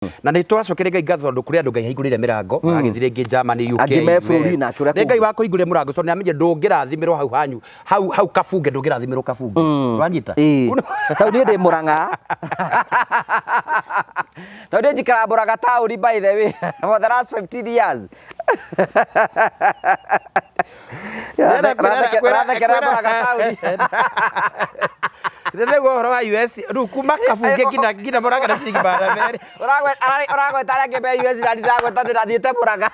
Na nĩ tũracokeria Ngai ngatho tondũ kũrĩ andũ Ngai ahingũrĩire mĩrango, maragĩthiĩ rĩngĩ Germany, UK, Angĩ me US. bũrũri na kũrĩa Nĩ Ngai kũngĩ. wa kũhingũrĩra mũrango tondũ nĩ amenye ndũngĩrathimĩrwo hau hanyu, hau hau kabunge, ndũngĩrathimĩrwo kabunge. Wanyita? Ĩĩ. Tondũ niĩ ndĩ Mũrang'a. Tondũ niĩ njikaraga Mũrang'a taũni, by the way, for the last 15 years. Ũrathekerera Mũrang'a taũni. Nĩguo ũhoro wa US rĩu kuma kabunge nginya Mũrang'a na ciringi 200. Ũragweta arĩa angĩ me US na ndiragweta atĩ ndathiĩte Mũrang'a.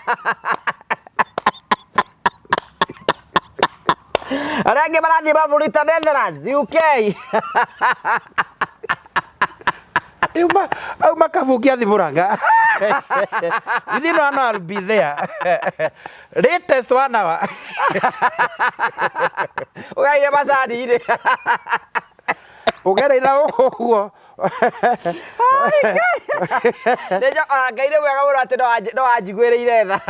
Arĩa angĩ marathiĩ mabũrũri ta Netherlands, UK. Auma kabunge athi Mũrang'a. Within one hour I'll be there. Latest one hour. Ũgereire macani-inĩ. Ũgereire ũguo. Nĩnjũ ona Ngai nĩ mwega mũno atĩ no anjiguĩrĩire tha.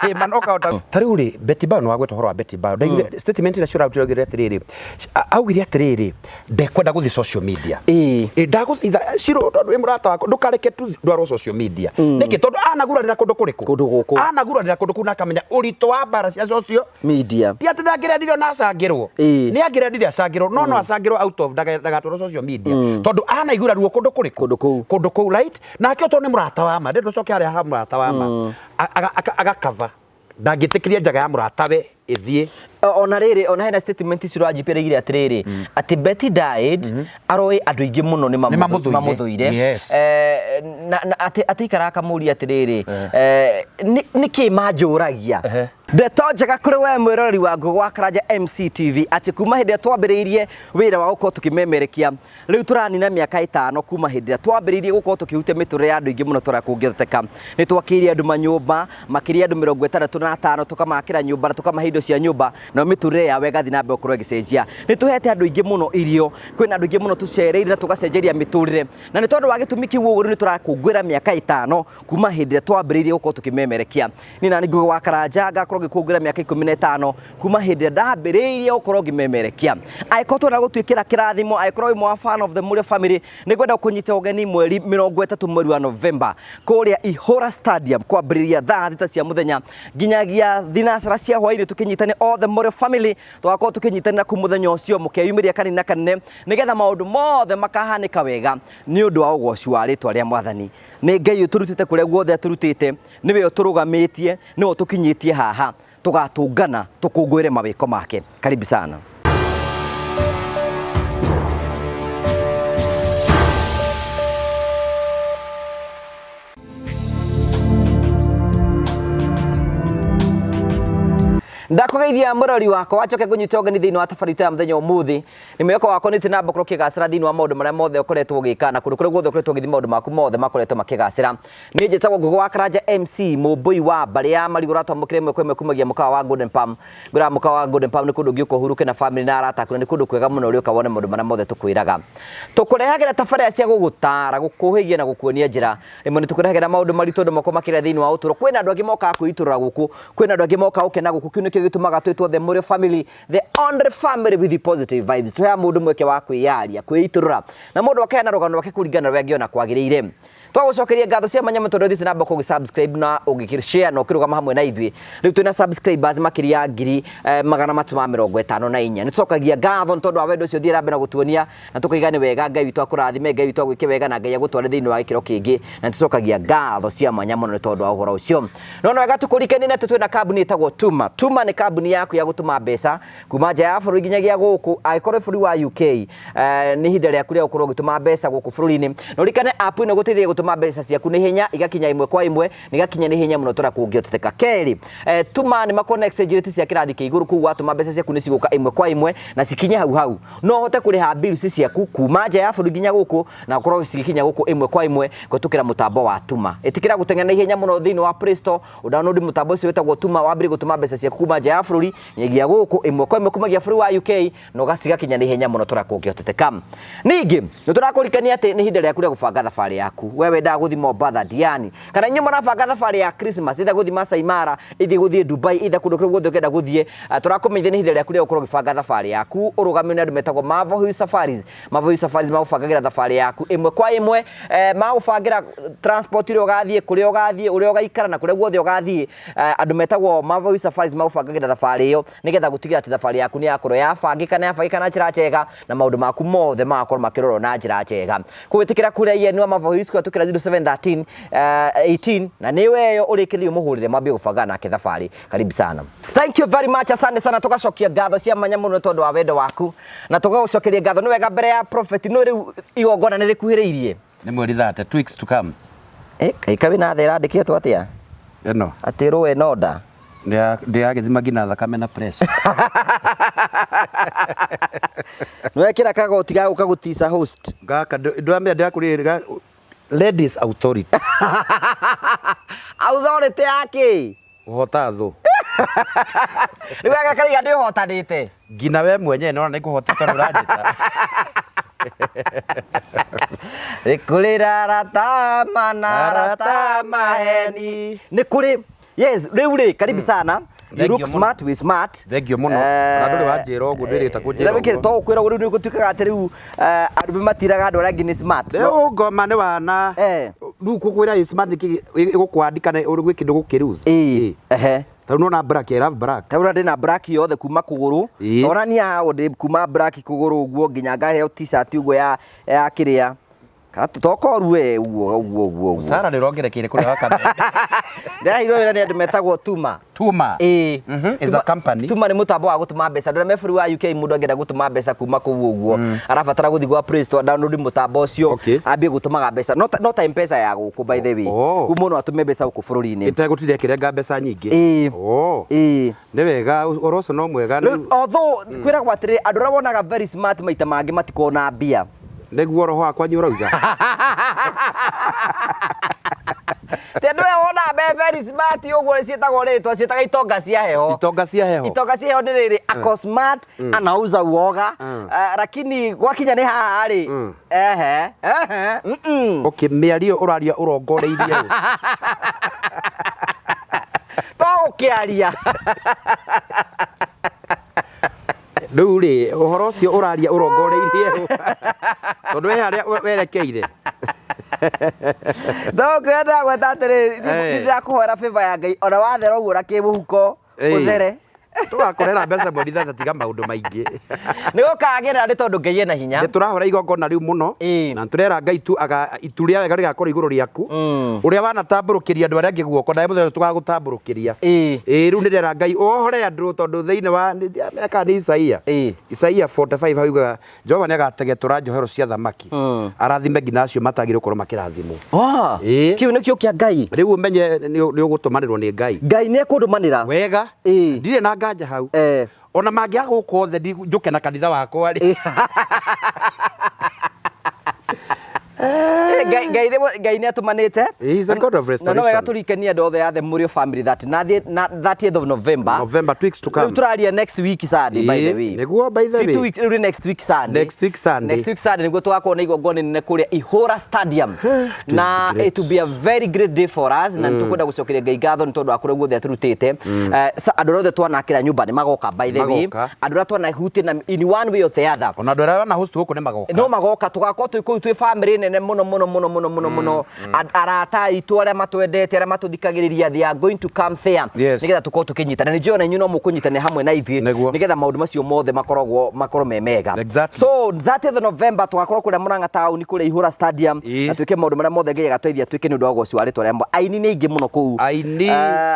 Ĩ, ma no ũkahota. Ta rĩu rĩ, Betty Bayo, nĩ wagweta ũhoro wa Betty Bayo. Ndaiguire statement iria ciũrarutire augire atĩrĩrĩ, augire atĩrĩrĩ, ndekwenda gũthiĩ social media. Ĩĩ. Ĩ, ndagũthaitha Shiro, tondũ wĩ mũrata wakwa, ndũkareke tu ndwarwo social media. Nĩkĩ? Tondũ anagurarĩra kũndũ kũrĩkũ? Kũndũ gũkũ. Anagurarĩra kũndũ kũu na akamenya ũritũ wa mbara cia social media. Ti atĩ ndangĩrendire ona acangĩrwo. Ĩĩ. Nĩ angĩrendire acangĩrwo, no no acangĩrwo out of ndagatwarwo social media. Tondũ anaigura ruo kũndũ kũrĩkũ? Kũndũ kũu. Kũndũ kũu, right? Nake tondũ nĩ mũrata wa ma, ndĩ tũcoke harĩa ha mũrata wa ma. Agakava. Ndangĩtĩkĩria njaga ya mũratawe ĩthiĩ. Ona rĩrĩ, ona hena statement icio ũranjipĩrĩire atĩrĩrĩ, atĩ Betty died, aroĩ andũ aingĩ mũno nĩ Nĩ mamũthũire. mamũthũire. Yes. Na atĩ ikara akamũria atĩrĩrĩ, nĩkĩ manjũragia? Ndeto njega kũrĩ we mwĩroreri wa Ngũgĩ wa Karanja MCTV, atĩ kuma hĩndĩ ĩrĩa twambĩrĩirie wĩra wa gũkorwo tũkĩmemerekia, rĩu tũranina mĩaka 5 kuma hĩndĩ ĩrĩa twambĩrĩirie gũkorwo tũkĩhutia mĩtũrĩre ya andũ aingĩ mũno tũrĩa kũngĩhoteka. Nĩ twakĩire andũ manyũmba, makĩria andũ 65, tũkamakĩra nyũmba na tũkamahe indo cia nyũmba, nayo mĩtũrĩre yao ĩgathiĩ na mbere gũkorwo ĩgĩcenjia. Nĩ tũhete andũ aingĩ mũno irio, kwĩna andũ aingĩ mũno tũcereire na tũgacenjeria mĩtũrĩre, na nĩ tondũ wa gĩtũmi kĩu ũguo rĩu nĩ tũrakũngũĩra mĩaka 5 kuma hĩndĩ ĩrĩa twambĩrĩirie gũkorwo tũkĩmemerekia. Niĩ nani Ngũgĩ wa Karanja ngakorwo ngĩkũngũĩra mĩaka 15 kuma hĩndĩ ĩrĩa ndambĩrĩirie gũkorwo ngĩmemerekia. Angĩkorwo twenda gũtuĩkĩra kĩrathimo, angĩkorwo wĩ mwa fan of the Mũrĩo family, nĩ ngwenda kũnyita ũgeni mweri 30 mweri wa November kũrĩa Ihũra Stadium kwambĩrĩria thaa 6 cia mũthenya nginyagia thinacara cia hwainĩ, tũkĩnyitane all the Mũrĩo family, tũgakorwo tũkĩnyitanĩra kũu mũthenya ũcio, mũkeyumĩria kanini na kanene nĩgetha maũndũ mothe makahanĩka wega nĩ ũndũ wa ũgoci wa rĩtwa rĩa Mwathani. Nĩ Ngai ũtũrutĩte kũrĩa guothe atũrutĩte, nĩwe ũtũrũgamĩtie, nĩwe ũtũkinyĩtie haha, tũgatũngana tũkũngũĩre mawĩko make. Karibu sana. Ndakũgeithia mũrori wakwa, wacoke ngũnyite ũgeni thĩinĩ wa tabarĩra ya mũthenya ũmũthĩ. Nĩ mwĩhoko wakwa nĩ tũnamba gũkorwo ũkĩgacĩra thĩinĩ wa maũndũ marĩa mothe ũkoretwo ũgĩka, na kũndũ kũrĩa guothe ũkoretwo ũgĩthiĩ maũndũ maku mothe makoretwo makĩgacĩra. Niĩ njĩtagwo Ngũgĩ wa Karanja MC, mũmbũi wa mbarĩ ya marigũ, ũratwamũkĩra ĩmwe kwa ĩmwe kumagia mũkawa wa Golden Palm. Ngwĩraga mũkawa wa Golden Palm nĩ kũndũ ũngĩũka ũhurũke na family na arata aku, na nĩ kũndũ kwega mũno ũrĩũka wone maũndũ marĩa mothe tũkwĩraga. Tũkũrehagĩra tabarĩra cia gũgũtara, gũkũhĩgia na gũkuonia njĩra. Rĩmwe nĩ tũkũrehagĩra maũndũ maritũ andũ makorwo makĩrĩa thĩinĩ wa ũtũũro. Kwĩna andũ angĩ mokaga kwĩitũrũra gũkũ, kwĩna andũ angĩ mokaga gũkena gũkũ. Kĩu nĩkĩo gĩtũmaga twĩtwo The Mũrĩo Family, the only family with the positive vibes. Tũheaga mũndũ mweke wa kwĩyaria, kwĩitũrũra, na mũndũ akaheana rũgano rwake kũringana na ũrĩa angĩona kwagĩrĩire. Twagũcokeria ngatho cia mwanya mũno tondũ ũthiĩte na mbere kũgĩ subscribe na ũgĩkĩ share na ũkĩrũgama hamwe na ithuĩ. Rĩu twĩna subscribers makĩria ya ngiri 354. Nĩ tũcokagia ngatho nĩ tondũ wa wendo ũcio ũthiĩ na mbere na gũtuonia, na tũkaiga nĩ wega. Ngai witũ akũrathime, Ngai witũ agwĩke wega, na Ngai agũtware thĩinĩ wa gĩkĩro kĩngĩ, na nĩ tũcokagia ngatho cia mwanya mũno nĩ tondũ wa ũhoro ũcio. No no wega tũkũrikanie atĩ twĩna kambuni ĩtagwo Tuma. Tuma nĩ kambuni yaku ya gũtũma mbeca kuma nja ya bũrũri nginyagia gũkũ. Angĩkorwo wĩ bũrũri wa UK, nĩ ihinda rĩaku rĩa gũkorwo ũgĩtũma mbeca gũkũ bũrũri-inĩ. Na ũririkane app ĩno ĩgũteithagia gũtũma mbeca ciaku na ihenya, igakinya ĩmwe kwa ĩmwe, na igakinya na ihenya mũno tũrĩa kũngĩhoteteka. Kerĩ, Tuma nĩ makoragwo na exchange rate cia kĩrathi kĩa igũrũ, koguo watũma mbeca ciaku nĩ cigũka ĩmwe kwa ĩmwe na cikinye hau hau. No ũhote kũrĩha bills ciaku kuma nja ya bũrũri nginya gũkũ, na ũkorwo cigĩkinya gũkũ ĩmwe kwa ĩmwe kũhĩtũkĩra mũtambo wa Tuma. Ĩtĩkĩra gũteng'era na ihenya mũno thĩinĩ wa Play Store, ũdownload mũtambo ũcio wĩtagwo Tuma, wambĩrĩrie gũtũma mbeca ciaku kuma nja ya bũrũri nginyagia gũkũ ĩmwe kwa ĩmwe kumagia bũrũri wa UK, na ũgacigakinya na ihenya mũno tũrĩa kũngĩhoteteka. Ningĩ nĩ tũrakũrikania atĩ nĩ ihinda rĩaku rĩa gũbanga thabarĩ yaku. We wendaga gũthiĩ Mombatha, Diani, kana inyuĩ mũrabanga thabarĩ ya Christmas, either gũthiĩ Masai Mara, either gũthiĩ Dubai, either kũndũ kũrĩa guothe ũngĩenda gũthiĩ, tũrakũmenyithia nĩ ihinda rĩaku rĩa gũkorwo ũgĩbanga thabarĩ yaku ũrũgamio nĩ andũ metagwo Marvel Hill Safaris. Marvel Hill Safaris magũbangagĩra thabarĩ yaku ĩmwe kwa ĩmwe, magũbangĩra transport ĩrĩa ũgathiĩ, kũrĩa ũgathiĩ, ũrĩa ũgaikara na kũrĩa guothe ũgathiĩ. Andũ metagwo Marvel Hill Safaris magũbangagĩra thabarĩ ĩyo nĩgetha gũtigĩrĩra atĩ thabarĩ yaku nĩ yakorwo yabangĩka na yabangĩka na njĩra njega na maũndũ maku mothe magakorwo makĩrorwo na njĩra njega. Kũhĩtũkĩra kũrĩa Ian wa Marvel Hills kũhĩtũkĩra 0713 18 na nĩwe ĩyo ũrĩkĩrĩrie ũmũhũrĩre mwambie gũbanga nake thabarĩ. Karibu sana. Thank you very much, asante sana. Tugacokia ngatho cia mwanya mũno tondũ wa wendo waku na tũgagũcokeria ngatho. Nĩ wega mbere ya prophet, no rĩu igongona nĩ rĩkuhĩrĩirie. Nĩ mweri 30, 2 weeks to come. Eh, kaĩ kaĩ na thera andĩkĩtwo atĩa? Ĩno Atĩ rũe nonda. Ndĩyagĩthima nginya thakame na pressure. Nĩwekĩra kagoti ga gũka gũtica host. Gaka ndwamenya ndĩrakũrĩ ladies authority. Authority ya kĩ? Ũhota thũ. Rĩu gaka karaiga ndĩ ũhotanĩte. Nginya we mwenyewe nĩwona nĩ kũhota tondũ ũranjĩta. Nĩ kũrĩ arata mana arata maheni. Nĩ kũrĩ. Yes, rĩu rĩ, karibu sana. You Thank look you mũno. smart, we smart. Thank you mũno. Ona ndũrĩ wanjĩra ũguo, ndwĩrĩte kũnjĩra ũguo. ũguo. To gũkwĩra ũguo rĩu nĩ gũtuĩkaga atĩ rĩu andũ matiraga andũ arĩa angĩ nĩ smart. Rĩu ngoma nĩ wana. Rĩu kũkwĩra ĩ smart nĩkĩ ĩgũkwandĩka na gwĩ kĩndũ gũkĩruse. Ĩĩ. Ehe. Ta rĩu nĩwona black, I love black. Ta rĩu ndĩna black yothe kuma kũgũrũ. Ona niĩ haha ndĩ kuma black kũgũrũ ũguo nginya ngaheo t-shirt ũguo ya kĩrĩa. Kana tokoru we ũguo ũguo ũguo ũguo. Sara nĩ ũrongerekeire kũrĩa wa Kameme. Ndĩraheirwo wĩra nĩ andũ metagwo Tuma. Tuma. Ĩĩ. Is a company. Tuma nĩ mũtambo wa gũtũma mbeca. Andũ arĩa me bũrũri wa UK, mũndũ angĩenda gũtũma mbeca kuma kũu ũguo, arabatara gũthiĩ gwa Play Store, download mũtambo ũcio, ambie gũtũmaga mbeca. No ta M-Pesa ya gũkũ, by the way. Kũu mũndũ atũme mbeca gũkũ bũrũri-inĩ. Ĩtegũtinda ĩkĩrenga mbeca nyingĩ. Ĩĩ. Oh. Ĩĩ. Nĩ wega, ũhoro ũcio no mwega. Rĩu although kwĩragwo atĩrĩ, andũ arĩa wonaga very smart maita mangĩ matikoragwo na mbia. Nĩguo roho wakwa nĩ ũrauga. Ti andũ aya wonaga me very smart ũguo ciĩtagwo rĩtwa ciĩtaga itonga cia heho. Itonga cia heho. Itonga cia heho nĩ rĩrĩ, ako smart, anauza uoga, lakini gwakinya nĩ haha rĩ, ehe ehe mm. Okay, mĩario ũraria ũrongoreirie ũ? To gũkĩaria. Rĩu rĩ, ũhoro ũcio ũraria ũrongoreirie ũ? Tondũ we harĩa werekeire. No kwenda gweta atĩrĩrĩ, ndĩrakũhoera favor ya Ngai ona wathera ũguo na kĩmũhuko ũthere. Tũgakorera mbeca mweri 3, tiga maũndũ maingĩ. Nĩ gũkagĩrĩra nĩ tondũ Ngai ena hinya. Nĩ tũrahũra igongona rĩu mũno na tũrera Ngai tu aga itu rĩa wega rĩgakorwo igũrũ rĩaku ũrĩa wanatambũrũkĩria andũ arĩa angĩ guoko, nawe mũthenya ũcio tũgagũtambũrũkĩria. Ĩĩ, rĩu nĩndĩrera Ngai wohore andũ tondũ thĩinĩ wa meka nĩ Isaia, Isaia 45 hau yugaga Jehova nĩ agategetũra njohero cia thamaki, arathime nginya acio matagĩrĩirwo gũkorwo makĩrathimwo. Kĩu nĩkĩo kĩa Ngai. Rĩu ũmenye nĩ ũgũtũmanĩrwo nĩ Ngai. Ngai nĩ ekũndũmanĩra. Wega. Ndirĩ na nganja hau. Ona mangĩaga gũka othe njũke na kanitha wakwa rĩ. Ngai nĩ atũmanĩte. He is a God of Na no wega restoration. tũrikanie andũ othe a the Mũrĩo family that na 30th of November. November, 2 weeks to come. Rĩu tũraria next week Sunday, by the way. Nĩguo, by the Ti way. 2 weeks, rĩu nĩ next week Sunday. Next week Sunday. Next week Sunday nĩguo tũgakorwo na igongona inene kũrĩa Ihũra Stadium. Na great. it will be a very great day for us na nĩtũkwenda gũcokeria Ngai ngatho nĩ tondũ wa kũrĩa guothe atũrutĩte. Andũ arĩa othe twanakĩra nyũmba nĩ magoka, by the way. Magoka. Andũ arĩa twanahutia na in one way or the other. Ona andũ arĩa wana host gũkũ nĩ magoka. No magoka, tugakorwo twĩ kũu twĩ family nene mũno mũno mũno mũno mũno mũno. Arata aitũ arĩa matwendete, arĩa matũthikagĩrĩria, they are going to come there nĩgetha tũkorwo tũkĩnyitana. Nĩ njũĩ ona inyuĩ no mũkũnyitana hamwe na ithuĩ nĩgetha maũndũ macio mothe makoragwo makorwo me mega. So 30th November tũgakorwo kũrĩa Murang'a taũni, kũrĩa Ihũra Stadium, na twĩke maũndũ marĩa mothe Ngai agatũteithia twĩke nĩ ũndũ wa ũgoci wa rĩtwa rĩa Aini nĩ aingĩ mũno kũu. Aini.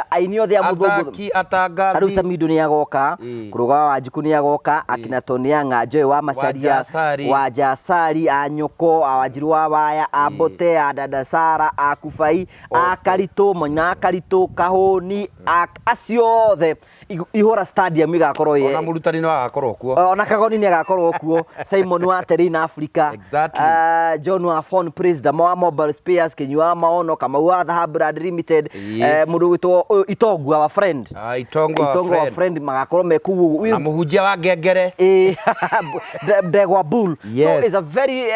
Aini othe a mũthũngũ. Athaki, atangathi. Rĩu Samido nĩ agoka, Kũrũga wa Wanjikũ nĩ agoka, akina Tony Anga, Joy wa Macharia, Wanja Wanja Asari, a Nyũko, a Wanjiru wa Waya, a Mbote, a Dada Sara, a Kubai, a Karitũ, Moina Karitũ, Kahũni, a acio othe. Ihũra Stadium igakorwo Ona mũrutani no agakorwo kuo. Ona Kagoni nĩ agakorwo kuo, Simon wa Terrain Africa. John wa Phone Praise, wa Mobile Spares, Kinyua wa Maono, Kamau wa Dhahabu Brand Limited. Mũndũ ũgwĩtwo Itongu, our friend. Ah, Itongo wa Itongo wa friend. Friend magakorwo me kũu ũguo. Na mũhunjia wa ngengere. Eh, Ndegwa Bull. So it's a very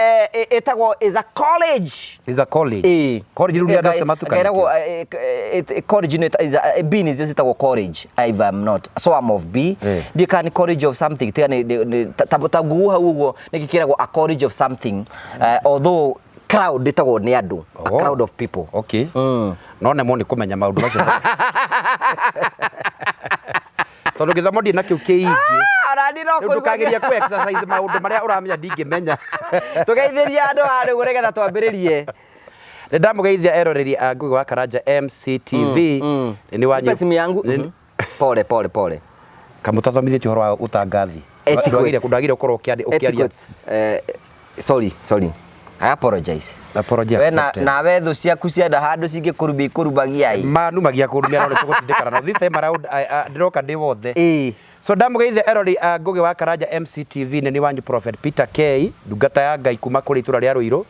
ĩtagwo is a college. Is a college. College rĩu nĩ andũ acio matukanĩtio. Ĩragwo college nĩ is a- B nĩcio ciĩtagwo college, if I'm not so I'm of B. Ndiũĩ kana nĩ college of something, tiga nĩ ta nguo hau ũguo nĩkĩ kĩragwo a college of something, although crowd ĩtagwo nĩ andũ, a crowd of people. Okay. No nemwo nĩ kũmenya maũndũ macio tondũ gĩthomo ndirĩ nakĩo kĩingĩ. Ona niĩ no Rĩu kũigua. Ndũkageria kũ exercise maũndũ marĩa ũramenya ndingĩmenya. Tũgeithĩrie andũ harĩa ũguo nĩgetha twambĩrĩrie. Nĩ ndamũgeithia eroreri a Ngugi wa Karanja MCTV. Nĩ wanyu. Nipe simu yangu. Pole pole pole. Kamũtathomithĩtie ũhoro wa ũtangathi. Etiquettes. Ndwagĩrĩire gũkorwo ũkĩaria. Etiquettes. Sorry, sorry. I apologize. Apology We na accepted. Nawe thũ ciaku cienda handũ cingĩkũrumia ikũrumagia ĩ. Manumagia kũrumia no nĩ tũgũtindĩkana no this time around ndĩroka ndĩ wothe. So ndamũgeithia erori a Ngugi wa Karanja MCTV. Nĩ wanyu Prophet Peter K, ndungata ya Ngai kuma kũrĩ itũra rĩa Rũirũ.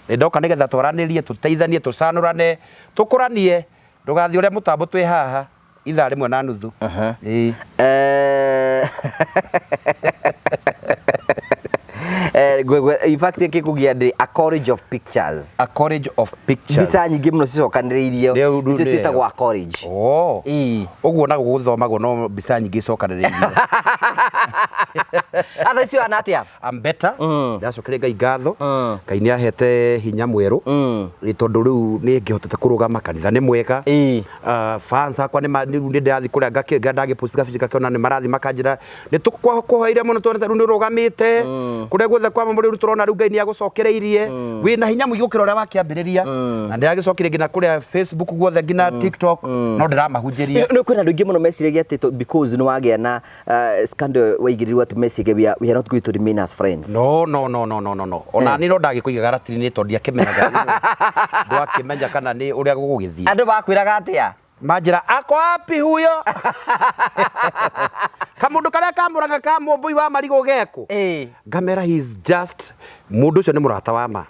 Nĩ ndoka nĩgetha twaranĩrie, tũteithanie, tũcanũrane, tũkũranie. Ndũgathiĩ ũrĩa mũtambo twĩ haha ithaa rĩmwe na nuthu. Ĩĩ. In fact gĩkũgia ndĩ a college of pictures. A college of pictures. Mbica nyingĩ mũno cicokanĩrĩirio. Rĩu Icio nĩyo. ciĩtagwo a college. Oh. Ĩĩ. Ũguo naguo gũthomagwo no mbica nyingĩ icokanĩrĩirio. Atha icio ana atĩa? I'm better. Ndacokeria Ngai ngatho. Ngai nĩ ahete hinya mwerũ. Nĩ tondũ rĩu nĩ ngĩhotete kũrũgama, kanitha nĩ mwega. Fans akwa nĩ rĩu nĩ ndĩrathiĩ kũrĩa ndagĩpost gabica ngakĩona nĩ marathiĩ makanjĩra nĩ tũkũhoire mũno tuone ta rĩu nĩ ũrũgamĩte. Kũrĩa guothe kwa mamũ rĩu tũrona rĩu Ngai nĩ agũcokereirie. Wĩna hinya mũingĩ gũkĩra ũrĩa wakĩambĩrĩria. Na ndĩragĩcokire nginya kũrĩa Facebook guothe nginya TikTok no ndĩramahunjĩria. Nĩ kwĩna andũ aingĩ mũno meciragia atĩ because nĩ wagĩa na scandal waigĩrĩirwo atĩ meciragia we are not going to remain as friends. No, no, no, no, no, no, no. Ona niĩ no ndagĩkũigaga ratiri-inĩ tondũ ndiakĩmenyaga. Ndwakĩmenya kana nĩ ũrĩa gũgũgĩthiĩ. Andũ makwĩraga atĩa? Manjĩra ako wapi huyo? Kamũndũ karĩa kamũraga ka mũmbũi wa marigũ gekũ? Ngamera he is just mũndũ ũcio nĩ mũrata wa ma.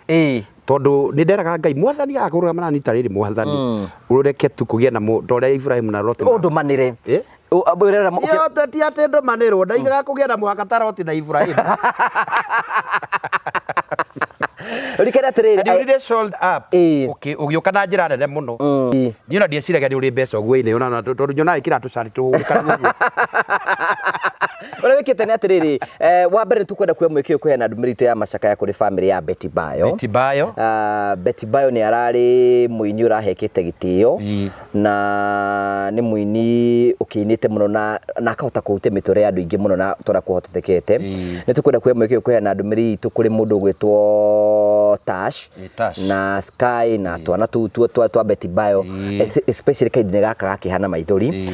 Tondũ nĩ nderaga Ngai mwathani agũrũgama na niĩ ta rĩrĩ mwathani. Ũreke tu kũgĩe na mũndũ ũrĩa Ibrahim na Loti. Ũndũmanĩre. Eh? Yote ti atĩ ndũmanĩrwo, ndaigaga kũgĩa na mũhaka ta Loti na Ibrahim. Ririkana atĩrĩrĩ, And you really sold up. Ũgĩũka na njĩra nene mũno. Niĩ ona ndieciragia nĩ ũrĩ mbeca ũguo ĩnĩ, ona tondũ nyonaga ĩkĩra tũcari tũhũrĩkanu ũguo. Ũrĩa wĩkĩte nĩ atĩrĩrĩ, wa mbere nĩtũkwenda kuoya mweke ũyũ kũheana ndũmĩrĩri itũ ya macakaya kũrĩ famĩlĩ ya Betty Bayo. Betty Bayo. Betty Bayo nĩ ararĩ mũini ũrahekĩte gĩtĩo. Na nĩ mũini ũkĩinĩte mũno na akahota kũhutia mĩtũrĩre ya andũ aingĩ mũno na tũrĩa kũhotetekete. Nĩ tũkwenda kuoya mweke ũyũ kũheana ndũmĩrĩri itũ kũrĩ mũndũ ũgwĩtwo Tash. Tash. Na Sky na twana tũu twa Betty Bayo. Especially kahinda-inĩ gaka gakĩhana maithori.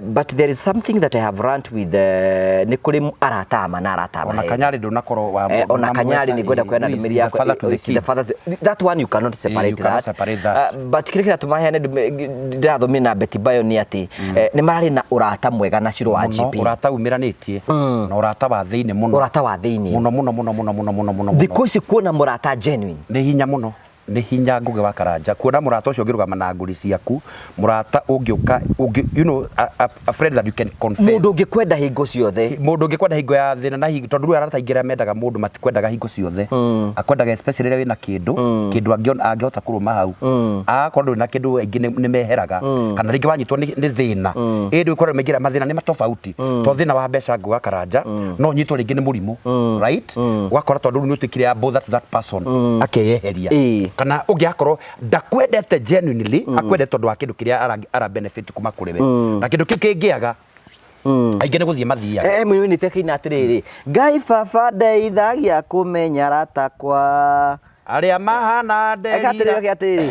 But there is something that I have learned with, nĩ kũrĩ arata ama na arata Ona maheni. Kanyari ndũnakorwo wa Ona Kanyari nĩ ngwenda kũheana Who is ndũmĩrĩri the yakwa. father to the Is the kids. father to, that one you cannot separate You cannot that. separate that. But kĩrĩa kĩratũma heane ndĩrathomire na Betty Bayo nĩ atĩ, nĩ mararĩ na ũrata mwega na Shiro wa Mũno, GP. ũrata umĩranĩtie. Na ũrata wa thĩinĩ mũno. Ũrata wa thĩinĩ. Mũno, mũno, mũno, mũno, mũno, mũno, mũno, mũno. Thikũ ici kuona mũrata genuine. Nĩ hinya mũno. Nĩ hinya Ngugi wa Karanja kuona mũrata ũcio ũngĩrũgama na ngũri ciaku, mũrata ũngĩũka, ũngĩ, you know, a friend that you can confess. Mũndũ ũngĩkwenda hingo ciothe. Mũndũ ũngĩkwenda hingo ya thĩna na hingo, tondũ rĩu arata aingĩ arĩa mendaga mũndũ matikwendaga hingo ciothe. Akwendaga especially rĩrĩa wĩna kĩndũ, kĩndũ angĩhota kũrũma hau. Agakorwo ndũrĩ na kĩndũ aingĩ nĩ meheraga. Kana rĩngĩ wanyitwo nĩ thĩna. Ĩndĩ ũkorwo maingĩ mathĩna nĩ matofauti. To thĩna wa mbeca Ngugi wa Karanja, no ũnyitwo rĩngĩ nĩ mũrimũ. Right? Ũgakora tondũ rĩu nĩ ũtuĩkire a bother to that person. Akeyeheria. Kana ũngĩ akorwo ndakwendete genuinely, akwendete tondũ wa kĩndũ kĩrĩa ara benefit kuma kũrĩ we. Na kĩndũ kĩu kĩngĩaga, aingĩ nĩ gũthiĩ mathiaga. Mũini nĩ tekĩina atĩrĩrĩ, Ngai baba ndeithagia kũmenya arata akwa. Arĩa mahana Eka atĩrĩrĩ, nderira. eka atĩrĩrĩ,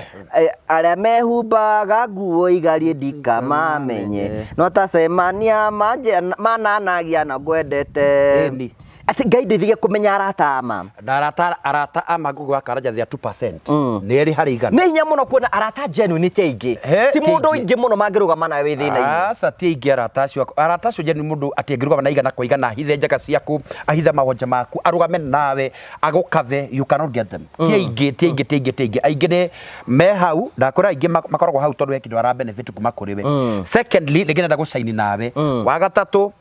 arĩa mehumbaga nguo igarie ndikamamenye. No tacemania manananagia na ngwendete. Ĩni. Atĩ Ngai ndeithagia kũmenya arata a ma. Na arata a ma Ngugi wa Karanja they are 2%. Nĩ erĩ harĩ igana. Nĩ hinya mũno kuona arata genuine ti aingĩ. He, Ti ti mũndũ aingĩ. aingĩ mũno mangĩrũgama nawe wĩ thĩna-inĩ. Aca ti aingĩ arata acio. Arata acio genuine mũndũ atĩ angĩrũgama na igana kwa igana ahithe njaga ciaku, ahithe mawonje maku, arũgame nawe, agũkathe, you cannot get them. Ti aingĩ, ti aingĩ, ti aingĩ, ti aingĩ. Aingĩ nĩ me hau, ndakwĩra aingĩ makoragwo hau tondũ he kĩndũ ara benefit kuma kũrĩ we. Secondly, rĩngĩ nĩenda gũcaini nawe. Wa gatatũ,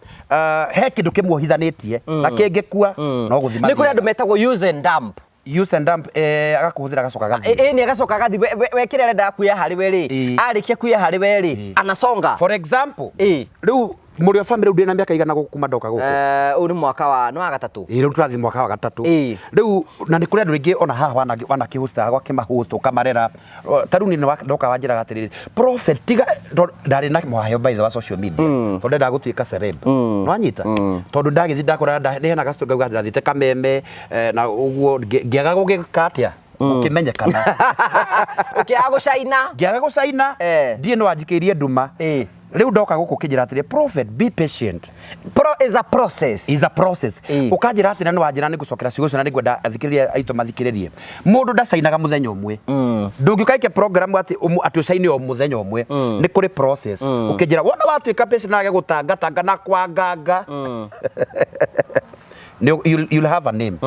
he kĩndũ kĩmuohithanĩtie na kĩngĩkua no gũthima. Nĩ kũrĩ andũ metagwo use and dump. Use and dump, agakũhũthĩra agacoka agathiĩ. Ĩ nĩ agacoka agathiĩ we kĩrĩa arenda kuoya harĩ we rĩ, arĩkia kuoya harĩ we rĩ, anasonga. For example, rĩu mũrĩ o family rĩu ndĩna mĩaka igana gũkũ kuma ndoka gũkũ. Ũyũ nĩ mwaka wa nĩ wa gatatũ. Ĩ rĩu tũrathiĩ mwaka wa gatatũ. Rĩu na nĩ kũrĩ andũ aingĩ ona haha wanakĩhostaga gwakĩmahost ũkamarera. Ta rĩu niĩ ndoka wanjĩraga atĩrĩrĩ, prophet tiga ndarĩ na mwaheo by the way social media. Tondũ ndendaga gũtuĩka celeb. Nĩwanyita? Tondũ ndagĩthiĩ ndakora nĩ hena gastory ngauga ndathiĩte Kameme na ũguo ngĩaga gũgĩka atĩa? Gũkĩmenyekana. Ũkĩaga gũcaina. Ngĩaga gũcaina. Ndiĩ no wanjikĩirie nduma. Rĩu ndoka gũkũ ũkĩnjĩra atĩrĩ, prophet be patient. Pro is a process. Is a process. Ũkanjĩra atĩrĩ nĩ wanjĩra nĩ ngũcokera ciugo icio na nĩ ngwenda athikĩrĩria aitũ mathikĩrĩrie. Mũndũ ndacainaga mũthenya ũmwe. Ndũngĩũka ike program atĩ atĩ ũcaine o mũthenya ũmwe. Nĩ kũrĩ process. Ũkĩnjĩra wona watuĩka patient na wage gũtangatanga na kwanganga. You'll have a name.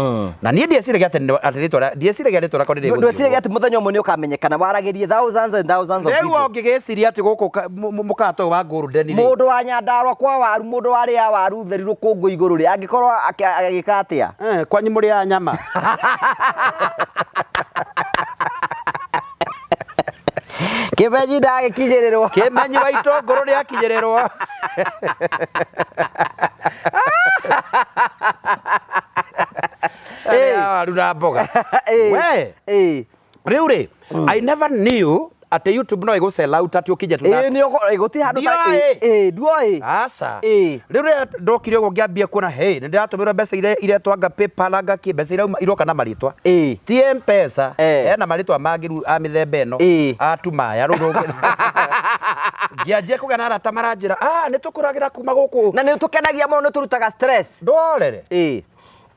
Na niĩ ndieciragia atĩ atĩ rĩtwa ndieciragia rĩtwa rĩakwa nĩ rĩgũthiĩ Ndweciragia atĩ mũthenya ũmwe nĩ ũkamenyekana waragĩrie thousands and thousands of Rĩu people. ũngĩgĩciria atĩ gũkũ mũkato wa Golden rĩ. Mũndũ wa Nyandarua kwa waru, mũndũ warĩa waru theri rũkũngũ igũrũ rĩ, angĩkorwo agĩka atĩa? Kwanyu mũrĩaga nyama. Kĩmenyi ndagĩkinyĩrĩrwo. Kĩmenyi wa itũngũrũ nĩakinyĩrĩrwo. Arĩa waru na mboga. We. Rĩu rĩ, I never knew atĩ YouTube no ĩgũ sell out atĩ ũkinye to that. Ĩĩ, nĩ gũtirĩ handũ ta- Ndioĩ. Ĩĩ, nduoĩ. Aca. Ĩĩ. Rĩu rĩrĩa ndokire ũguo ngĩambia kuona, hey, nĩ ndĩratũmĩrwo mbeca iretwo anga PayPal anga kĩ, mbeca iroka na marĩtwa. Ti M-Pesa, hena marĩtwa mangĩ rĩu a mĩthemba ĩno. Atumaya, rĩu ngĩanjia kũgĩa na arata maranjĩra, nĩ tũkũragĩra kuma gũkũ. Na nĩ ũtũkenagia mũno, nĩ ũtũrutaga stress. Ndorere.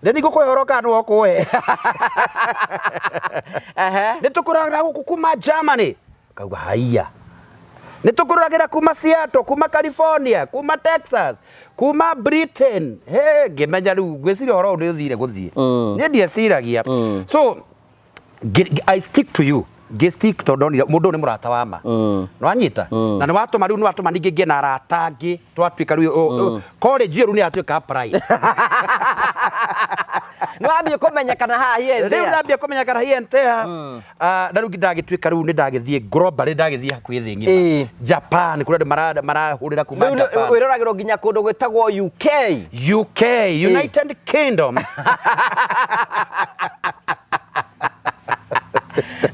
Nĩ ningũkũhe ũhoro kana nĩwe ũkũhe? Nĩ tũkũragĩra gũkũ kuma Germany. Ngauga haiya. Nĩ tũkũragĩra kuma Seattle, kuma California, kuma Texas, kuma Britain. He, ngĩmenya rĩu ngwĩciria ũhoro ũyũ nĩ ũthire gũthiĩ. Niĩ ndieciragia. So, I stick to you. Ngĩ stick tondũ ndonire mũndũ ũyũ nĩ mũrata wa ma. Nĩwanyita? Na nĩwatũma rĩu nĩwatũma ningĩ ngĩe na arata angĩ twatuĩka rĩu, college ĩyo rĩu nĩyatuĩka prime. Nĩwambia kũmenyekana haha here and Rĩu there. ndambia kũmenyekana here and there. Na rĩu ndagĩtuĩka rĩu nĩndagĩthiĩ global, nĩndagĩthiĩ hakuhĩ thĩ ng'ima. Japan, kũrĩa andũ marahũrĩra kuma Rĩu Japan. wĩroragĩrwo nginya kũndũ gwĩtagwo UK. UK, United Kingdom.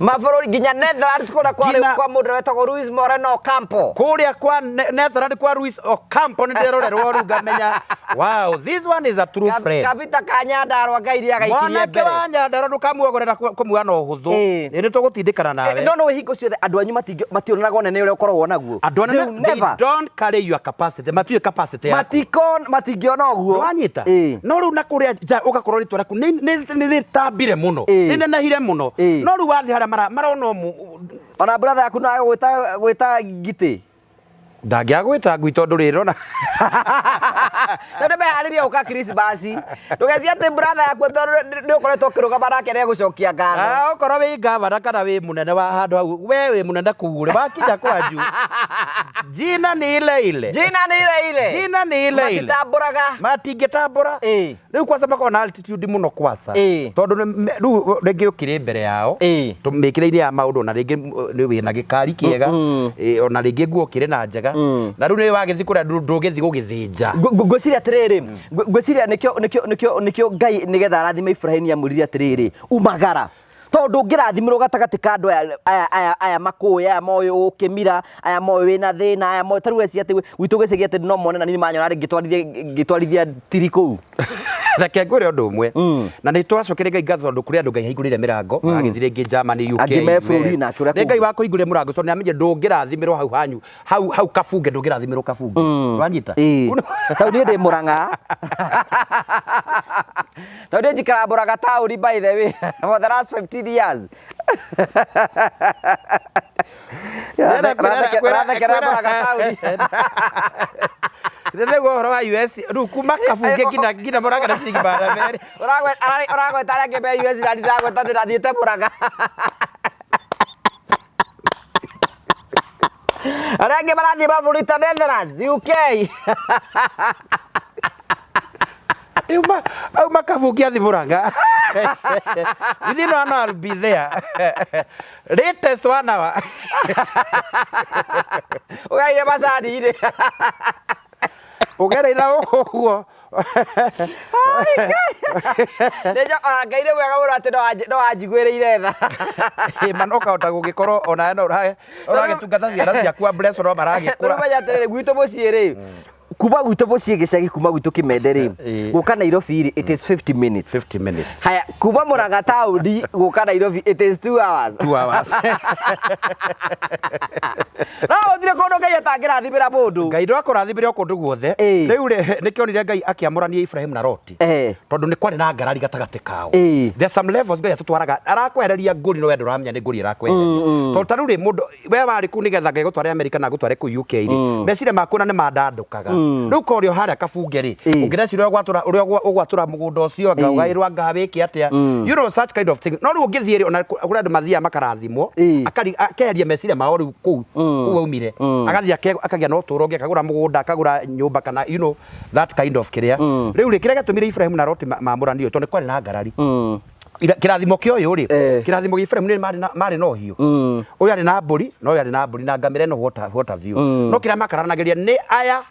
Mabũrũri nginya Netherlands kũrĩa Nginya kwa mũndũ wetagwo Luis Moreno Ocampo. Kũrĩa kwa Netherlands kwa Luis Ocampo nĩ ndĩrorerwo rĩu ngamenya, wow, this one is a true friend. Kabita ka Nyandarua Ngai nĩ agaikirie Mwanake mbere. wa Nyandarua ndũkamuogorera kũmuoya na ũhũthũ. Ĩ nĩ tũgũtindĩkana nawe. No, no, hingo ciothe andũ anyu mationanaga ũnene ũrĩa ũkoragwo naguo. Andũ anene, They they never. don't carry your capacity. Matiũĩ capacity yaku. Matingĩona ũguo. Nĩwanyita? No rĩu na kũrĩa nja ũgakorwo rĩtwa rĩaku nĩ rĩtambire mũno. Rĩnenehire mũno. No rĩu wathiĩ harĩa marona Ona brother yaku no agũgwĩta ngitĩ. Ndangĩagwĩta ngui tondũ rĩrĩ ona. Na nĩ meharĩrie gũka Christmas. Ndũgecirie atĩ brother yaku tondũ nĩ ũkoretwo ũkĩrũgama nake nĩ egũcokia ngatho. Okorwo wĩ gavana kana wĩ mũnene wa handũ hau, we wĩ mũnene kũu ũrĩ, wakinya kwanyu. Jina ni ile ile. Jina ni ile ile. Jina ni ile ile. Matitambũraga. Matingĩtambũra. Rĩu kwanza makoragwo na altitude mũno kwanza. Tondũ rĩu rĩngĩ ũkĩrĩ mbere yao. Mĩkĩre-inĩ ya maũndũ na rĩngĩ nĩ wĩna gĩkari kĩega. Ona rĩngĩ nguo ũkĩrĩ na njega. Na rĩu nĩ wagĩthiĩ kũrĩa ndũgĩthiĩ gũgĩthĩnja. Ngwĩciria atĩrĩrĩ, ngwĩciria nĩkĩo Ngai nĩgetha arathime Ibrahim amwĩrire atĩrĩrĩ, umagara. Tondũ ndũngĩrathimĩrwo gatagatĩ ka andũ aya makũĩ, aya moĩ ũkĩmira, aya moĩ wĩna thĩna, aya moĩ, ta rĩu eci atĩ gwitũ gĩcagi atĩ no mone na niĩ manyona rĩ ngĩtwarithia tiri kũu. Reke ngwĩre ũndũ ũmwe, na nĩ tũracokeria Ngai ngatho tondũ kũrĩ andũ Ngai ahingũrĩire mĩrango, magagĩthiĩ rĩngĩ Germany, UK, Angĩ me bũrũri US. na kũrĩa Nĩ Ngai kũngĩ. wa kũhingũrĩra mũrango tondũ nĩ amenye ndũngĩrathimĩrwo hau hanyu, hau hau kabunge, ndũngĩrathimĩrwo kabunge. Wanyita? Ĩĩ. Tau niĩ ndĩ Mũrang'a. Tau niĩ njikaraga Mũrang'a taũni, by the way, for the last 15 years. Ũrathekerera Mũrang'a taũni. Nĩguo ũhoro wa US rĩu kuma kabunge nginya Mũrang'a na ciringi 200. Ũragweta arĩa angĩ me US na ndiragweta atĩ ndathiĩte Mũrang'a. Arĩa angĩ marathiĩ mabũrũri ta Netherlands, UK. Auma kabunge athi Mũrang'a. Within one hour I'll be there. Latest one hour. Ũgaire macani-inĩ. Ũgereire ũguo. Nĩnjo ona Ngai nĩ mwega mũno atĩ no anjiguĩrĩire tha. Ĩ, ma no ũkahota gũgĩkorwo ona no ũragĩtungata ciana ciaku a bless no maragĩkũra. Rĩu menya atĩrĩrĩ, gwitũ mũciĩ rĩ, kuma gwitũ mũciĩ gĩcagi, kuma gwitũ Kĩmende rĩ, gũka Nairobi rĩ, it is 50 minutes. 50 minutes. Haya, kuma Mũrang'a taũni gũka Nairobi it is 2 hours. 2 hours. No gũtirĩ kũndũ Ngai atangĩrathimĩra mũndũ. Ngai ndwakũrathimire o kũndũ guothe. Rĩu rĩ, nĩkĩonire Ngai akĩamũrania Ibrahim na Loti. Tondũ nĩ kwarĩ na ngarari gatagatĩ kao. There are some levels Ngai atũtwaraga, arakwehereria ngũri no we ndũramenya nĩ ngũri arakwehereria. Tondũ ta rĩu rĩ, mũndũ we warĩ kũu nĩgetha Ngai agũtware America na agũtware kũu UK rĩ, meciria maku ona nĩ mandandũkaga. Rĩu korwo ũrĩ o harĩa kabunge rĩ, ũngĩreciria ũrĩa ũgwatũra mũgũnda ũcio, anga ũgaĩrwo anga wĩke atĩa. You know such kind of thing. No rĩu ũngĩthiĩ rĩ, ona kũrĩ andũ mathiaga makarathimwo, akeheria meciria mao rĩu kũu kũu aumire. Agathiĩ akagĩa na ũtũũro ũngĩ, akagũra mũgũnda, akagũra nyũmba kana you know that kind of kĩrĩa. Rĩu rĩ, kĩrĩa gĩatũmire Ibrahim na Loti mamũranio tondũ nĩ kwarĩ na ngarari. Kĩrathimo kĩa ũyũ rĩ, kĩrathimo gĩa Ibrahim nĩ marĩ na ũhiũ. Ũyũ arĩ na mbũri, na ũyũ arĩ na mbũri na ngamĩra ĩno what have you. No kĩrĩa makaranagĩria nĩ aya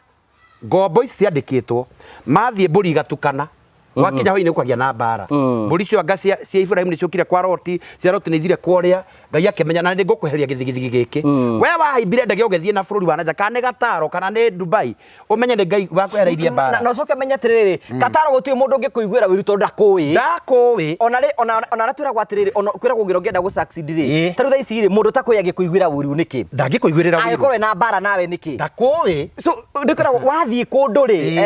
ngombo ici ciandĩkĩtwo, mathiĩ mbũri igatukana. Gwakinya hwainĩ gũkagĩa na mbara. Mbũri icio anga cia Ibrahim nĩ ciũkire kwa Loti, cia Loti nĩ ithire kwa ũrĩa, Ngai akĩmenya na nĩ ngũkweheria gĩthigithigi gĩkĩ. We wahaimbire ndege ũgĩthiĩ na bũrũri wa na nja, kana nĩ Gataro kana nĩ Dubai, ũmenye nĩ Ngai wakwehereirie mbara. Na ũcoke menye atĩrĩrĩ, Kataro gũtirĩ mũndũ ũngĩkũiguĩra ũiru tondũ ndakũĩ. Ndakũĩ. Ona rĩ, ona arĩa twĩragwo atĩrĩrĩ, ona kwĩragwo ũngĩra ũngĩenda gũ succeed rĩ, ta rĩu thaa ici rĩ, mũndũ ũtakũĩ angĩkũiguĩra ũiru nĩkĩ? Ndangĩkũiguĩrĩra ũiru. Angĩkorwo ena mbara nawe nĩkĩ? Ndakũĩ. So nĩ kwĩragwo wathiĩ kũndũ rĩ,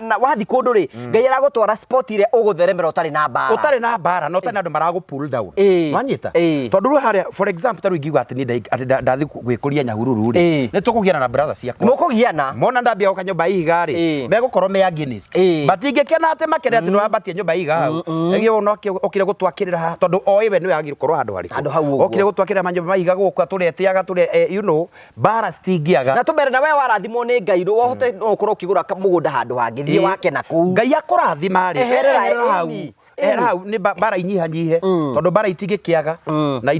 na wathiĩ kũndũ rĩ, Ngai aragũtwara spot ĩrĩa ũgũtheremera ũtarĩ na mbara. Ũtarĩ na mbara na ũtarĩ na andũ maragũ pull down. Wanyita? Tondũ rĩu harĩa, for example, ta rĩu ingiuga atĩ niĩ atĩ ndathiĩ gwĩkũria Nyahururu rĩ, nĩ tũkũgiana na brother ciakwa. Mũkũgiana. Mona ndambia gwaka nyũmba ya ihiga rĩ, megũkorwo me against. But ingĩkena atĩ makene atĩ nĩwambatia nyũmba ya ihiga hau, ĩgĩ no okire gũtwakĩrĩra haha, tondũ oĩ we nĩwe agĩrĩirwo gũkorwo handũ harĩkũ. Handũ hau ũguo. Okire gũtwakĩrĩra manyũmba ma ihiga gũkũ, atũretĩaga, you know, mbara citingĩaga. Na tũmere na we warathimwo nĩ Ngai, rĩ, ũhote no ũkorwo ũkĩgũra mũgũnda handũ hangĩ, thiĩ wake na kũu. Ngai akũrathima rĩ, Eherera, eherera hau. Eherera hau, nĩ mbara inyihanyihe, tondũ mbara itingĩkĩaga. Na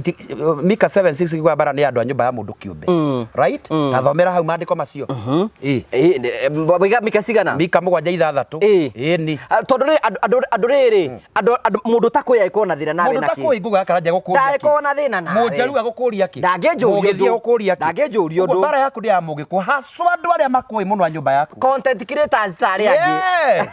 Mika 7:6 ikiuga mbara nĩ andũ a nyũmba ya mũndũ kĩũmbe. Right? Ta thomera hau maandĩko macio. Waiga Mika cigana? Mika 7:6. Ĩni. Tondũ rĩ, andũ rĩrĩ, andũ, mũndũ ũtakũĩ angĩkorwo na thĩna nawe Mũndũ na kĩ? ũtakũĩ nguga karanja gũkũria kĩ? Ndangĩkorwo na thĩna nawe. Mũnjaruo agũkũria kĩ? Ndangĩnjũria Mũgĩthiĩ ũndũ. agũkũria kĩ? Ndangĩnjũria Ũguo ũndũ. mbara yaku ndĩ ya mũgĩkũ, haswa andũ arĩa makũĩ mũno a nyũmba yaku. Content creators ta arĩa angĩ. Yes.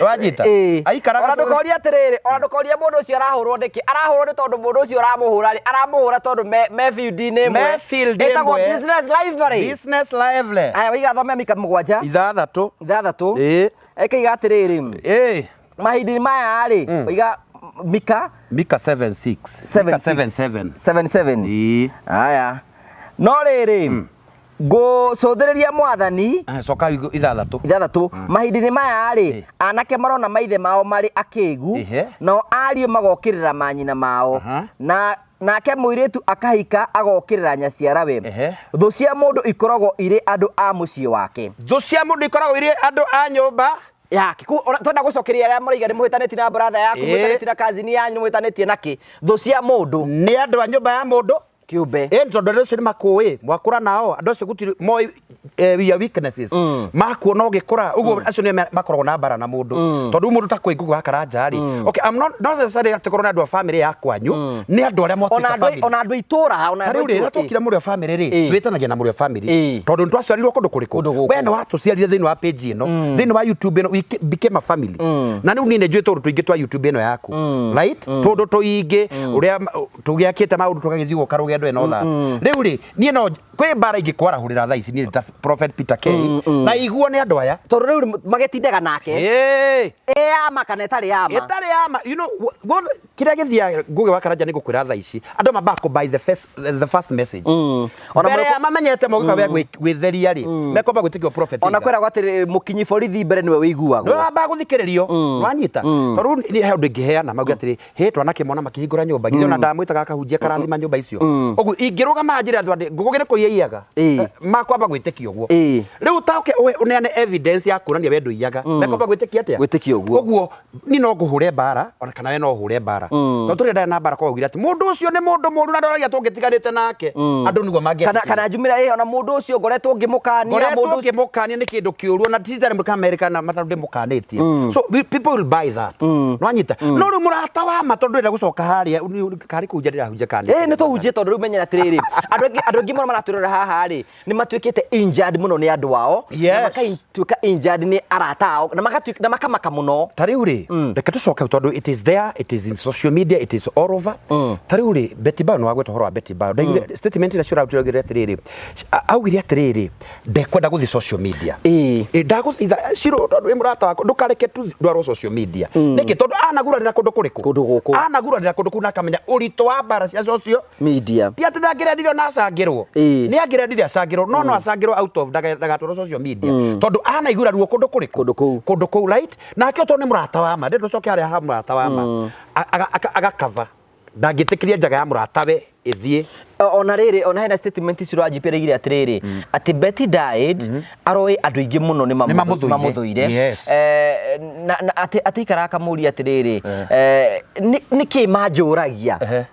Wanyita? Aikaraga Ona ndũkorie atĩrĩrĩ, ona ndũkorie mũndũ ũcio arahũrwo nĩkĩ? Arahũrwo nĩ tondũ mũndũ ũcio ũramũhũra rĩ, aramũhũra tondũ me field-inĩ ĩmwe. Me field Ĩtagwo ĩmwe. business rivalry. Business rivalry. Aya, waiga thome Mika 7. 6. 6. Ĩkĩiga atĩrĩrĩ. Mahinda-inĩ maya rĩ, waiga Mika Mika 7:6. Seven Mika six. 7:7. 7:7. Aya. No rĩrĩ, ngũcũthĩrĩria Mwathani. Coka 6. 6. Mahinda-inĩ maya rĩ, anake marona maithe mao marĩ akĩgu, nao ariũ magokĩrĩra manyina mao. Na nake mũirĩtu akahika agokĩrĩra nyaciarawe. Thũ cia mũndũ ikoragwo irĩ andũ a mũciĩ wake. Thũ cia mũndũ ikoragwo irĩ andũ a nyũmba yake. Ku, ona, twenda gũcokeria arĩa marauga nĩ mũhĩtanĩtie na brother yaku, mũhĩtanĩtie na cousin yanyu, nĩ mũhĩtanĩtie na kĩ. Thũ cia mũndũ nĩ andũ a nyũmba ya mũndũ. Kĩũmbe. Ĩni tondũ andũ acio nĩ makũĩ mwakũra nao, andũ acio gũtirĩ moĩ your weaknesses, makuona ũgĩkũra ũguo, acio nĩo makoragwo na mbara na mũndũ, tondũ rĩu mũndũ ta kwĩ Ngũgĩ wa Karanja rĩ, okay, I'm not necessarily atĩ korwo nĩ andũ a family ya kwanyu, nĩ andũ arĩa Ona mwatuĩka andũ family. Ona andũ a itũra, ona Ta andũ rĩu a rĩ, itũra. rĩrĩa twokire mũrĩ a family rĩ, twĩtanagia na mũrĩ a family, tondũ nĩ twaciarirwo kũndũ kũrĩkũ? Kũndũ gũkũ. We nĩ watũciarire thĩinĩ wa page ĩno, thĩinĩ wa YouTube ĩno, we became a family. Na rĩu niĩ nĩ njũĩ tũũndũ tũingĩ twa YouTube ĩno yaku, right, tũũndũ tũingĩ ũrĩa tũgĩakĩte maũndũ, tũgagĩthiĩ gũka rũgendo and all that. Rĩu rĩ, niĩ no kwĩ mbara ingĩkwarahũrĩra thaa ici niĩ ta Prophet Peter K na iguo nĩ andũ aya. Tondũ rĩu magĩtindaga nake. Ĩ ama kana ĩtarĩ ama. Ĩtarĩ ama, you know kĩrĩa gĩthiaga, Ngũgĩ wa Karanja, nĩ ngũkwĩra thaa ici andũ mambaga kũ buy the first message. Ona Mbere ya mamenyete mogĩka we gwĩtheria rĩ, mekwamba gwĩtĩkio prophet. Ona kwĩragwo atĩrĩ, mũkinyi borithi mbere nĩwe wĩiguagwo. Nĩ wambaga gũthikĩrĩrio, wanyita? Tondũ rĩu nĩ he ũndũ ingĩheana mauge atĩrĩ, hĩ twanakĩmona makĩhingũra nyũmba, githĩ ona ndamwĩtaga akahunjia karathima nyũmba icio ũguo, ingĩrũgama njĩre andũ atĩ Ngũgĩ nĩ kũiya iyaga, makwamba gwĩtĩkia ũguo. Rĩu taũke ũneane evidence ya kuonania we ndũiyaga, mekwamba gwĩtĩkia atĩa? Gwĩtĩkia ũguo. Ũguo niĩ no ngũhũre mbara, ona kana we no ũhũre mbara, tondũ tũrĩ ndarĩ na mbara kwa ugire atĩ mũndũ ũcio nĩ mũndũ mũru na ndoragia tũngĩtiganĩte nake, andũ nĩguo Kana mangĩetĩkĩria. Kana njumĩra ĩ ona mũndũ ũcio ngoretwo ngĩmũkania. Ngoretwo Mũndũ ũcio ngĩmũkania nĩ kĩndũ kĩũru, ona ti mũka America na matarũ ndĩmũkanĩtie, so people will buy that, nwanyita? No rĩu mũrata wa ma, tondũ ndĩrenda gũcoka harĩa karĩ kũhunjia ndĩrahunjia kana Ĩ nĩ tũhunjie, tondũ rĩu menyera atĩrĩrĩ, andũ aingĩ mũno maratwĩrora haha rĩ, nĩ matuĩkĩte injured mũno nĩ andũ ao, na makatuĩka injured nĩ arata ao, na magatuĩka na makamaka mũno. Ta rĩu rĩ, reke tũcoke hau, tondũ it is there, it is in social media, it is all over. Ta rĩu rĩ, Betty Bayo, nĩ wagweta ũhoro wa Betty Bayo, ndaiguire statement ĩrĩa ciũrarutire, augire atĩrĩrĩ, augire atĩrĩrĩ, ndekwenda gũthiĩ social media. Ĩ ndagũthaitha Ciro, tondũ wĩ mũrata wakwa, ndũkareke tu ndwarwo social media. Nĩkĩ? Tondũ anagurarĩra kũndũ kũrĩkũ? Kũndũ gũkũ. Anagurarĩra kũndũ kũu na akamenya ũritũ wa mbara cia social media. Ti atĩ ndangĩrendire ona acangĩrwo. Nĩ angĩrendire acangĩrwo, no acangĩrwo out of ndagatwarwo social media, tondũ anaigura ruo kũndũ kũrĩkũ? Kũndũ kũu. Kũndũ kũu, right? Nake tondũ nĩ mũrata wa ma, ndĩ tũcoke harĩa ha mũrata wa ma, agakava, ndangĩtĩkĩria njaga ya mũratawe ĩthiĩ. Ona rĩrĩ, ona hena statement ciranjipĩrĩire atĩrĩrĩ, atĩ Betty died aroĩ andũ aingĩ mũno nĩ Nĩ mamũthũire. Mamũthũire. Na atĩ ikara akamũria atĩrĩrĩ, nĩkĩ manjũragia?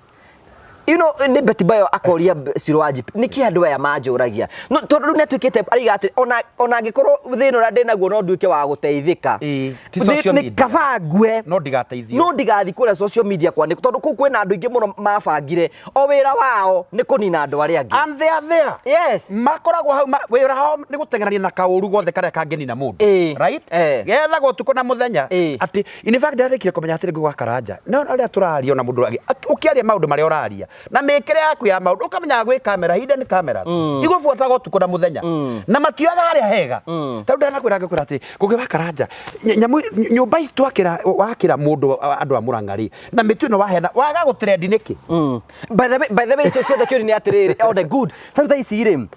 Nĩ Betty Bayo akoria Ciro wa GP nĩkĩ andũ aya manjũragia? No tondũ rĩu nĩatuĩkĩte araiga atĩ ona angĩkorwo thĩna ũrĩa ndĩnaguo no nduĩke wa gũteithĩka. Ĩĩ, ti social nĩ media. Kaba ngue. No ndigateithio. No ndigathi kũrĩa social media kwanĩkwo, tondũ kũu kwĩna andũ aingĩ mũno mabangire o wĩra wao nĩ kũnina andũ arĩa angĩ. And they are there. Makoragwo hau, wĩra wao nĩ gũteng'erania na kaũru gothe karĩa kangĩnina mũndũ, right? Gethagwo ũtukũ na mũthenya. Atĩ in fact ndarĩkire kũmenya atĩrĩ, Ngũgĩ wa Karanja, no rĩrĩa tũraria ona mũndũ ũkĩaria maũndũ marĩa ũraria na mĩkĩre yaku ya maũndũ, ũkamenyaga gwĩ kamera, hidden cameras igũbuataga ũtukũ na mũthenya, na matioyaga harĩa hega. Ta rĩu ndanakwĩra, ngĩkwĩra atĩ Ngũgĩ wa Karanja, nyamũ nyũmba ici twakĩra, wakĩra mũndũ andũ a Mũrang'a rĩ, na mĩtu ĩno waheana waga gũtrendi nĩkĩ? By the way, icio ciothe kĩũria nĩ atĩrĩrĩ, on the good, tarĩu thaa ici rĩ,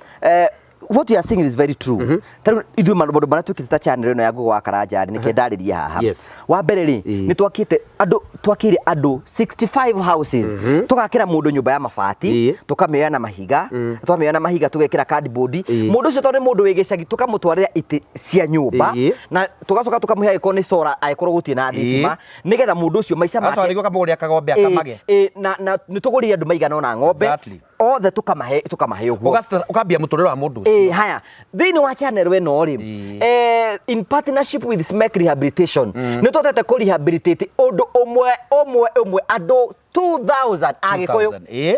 what you are saying is very true. Tarĩu ithuĩ maũndũ marĩa twĩkĩte ta channel ĩno ya Ngũgĩ wa Karanja rĩ, nĩkĩo ndarĩrie haha. Wa mbere rĩ, nĩ twakĩte andũ, twakĩire andũ 65 houses, tũgakĩra mũndũ nyũmba ya mabati, tũkamĩoya na mahiga, twamĩoya na mahiga tũgekĩra cardboard. Mũndũ ũcio tondũ nĩ mũndũ wĩ gĩcagi, tũkamũtwarĩra itĩ cia nyũmba, na tũgacoka tũkamũhe angĩkorwo nĩ solar, angĩkorwo gũtirĩ na thitima, nĩgetha mũndũ ũcio maica make Aca kamũgũrĩra kagombe akamage. Na nĩ tũgũrĩire andũ maigana ũna ng'ombe. Othe tũkamahe ũguo. Ũkambia mũtũrĩre wa mũndũ ũcio. Haya, thĩinĩ wa channel ĩno rĩ, in partnership with SMEC Rehabilitation, nĩ tũhotete kũ rehabilitate ũndũ ũmwe ũmwe ũmwe andũ 2000 Agĩkũyũ. 2000.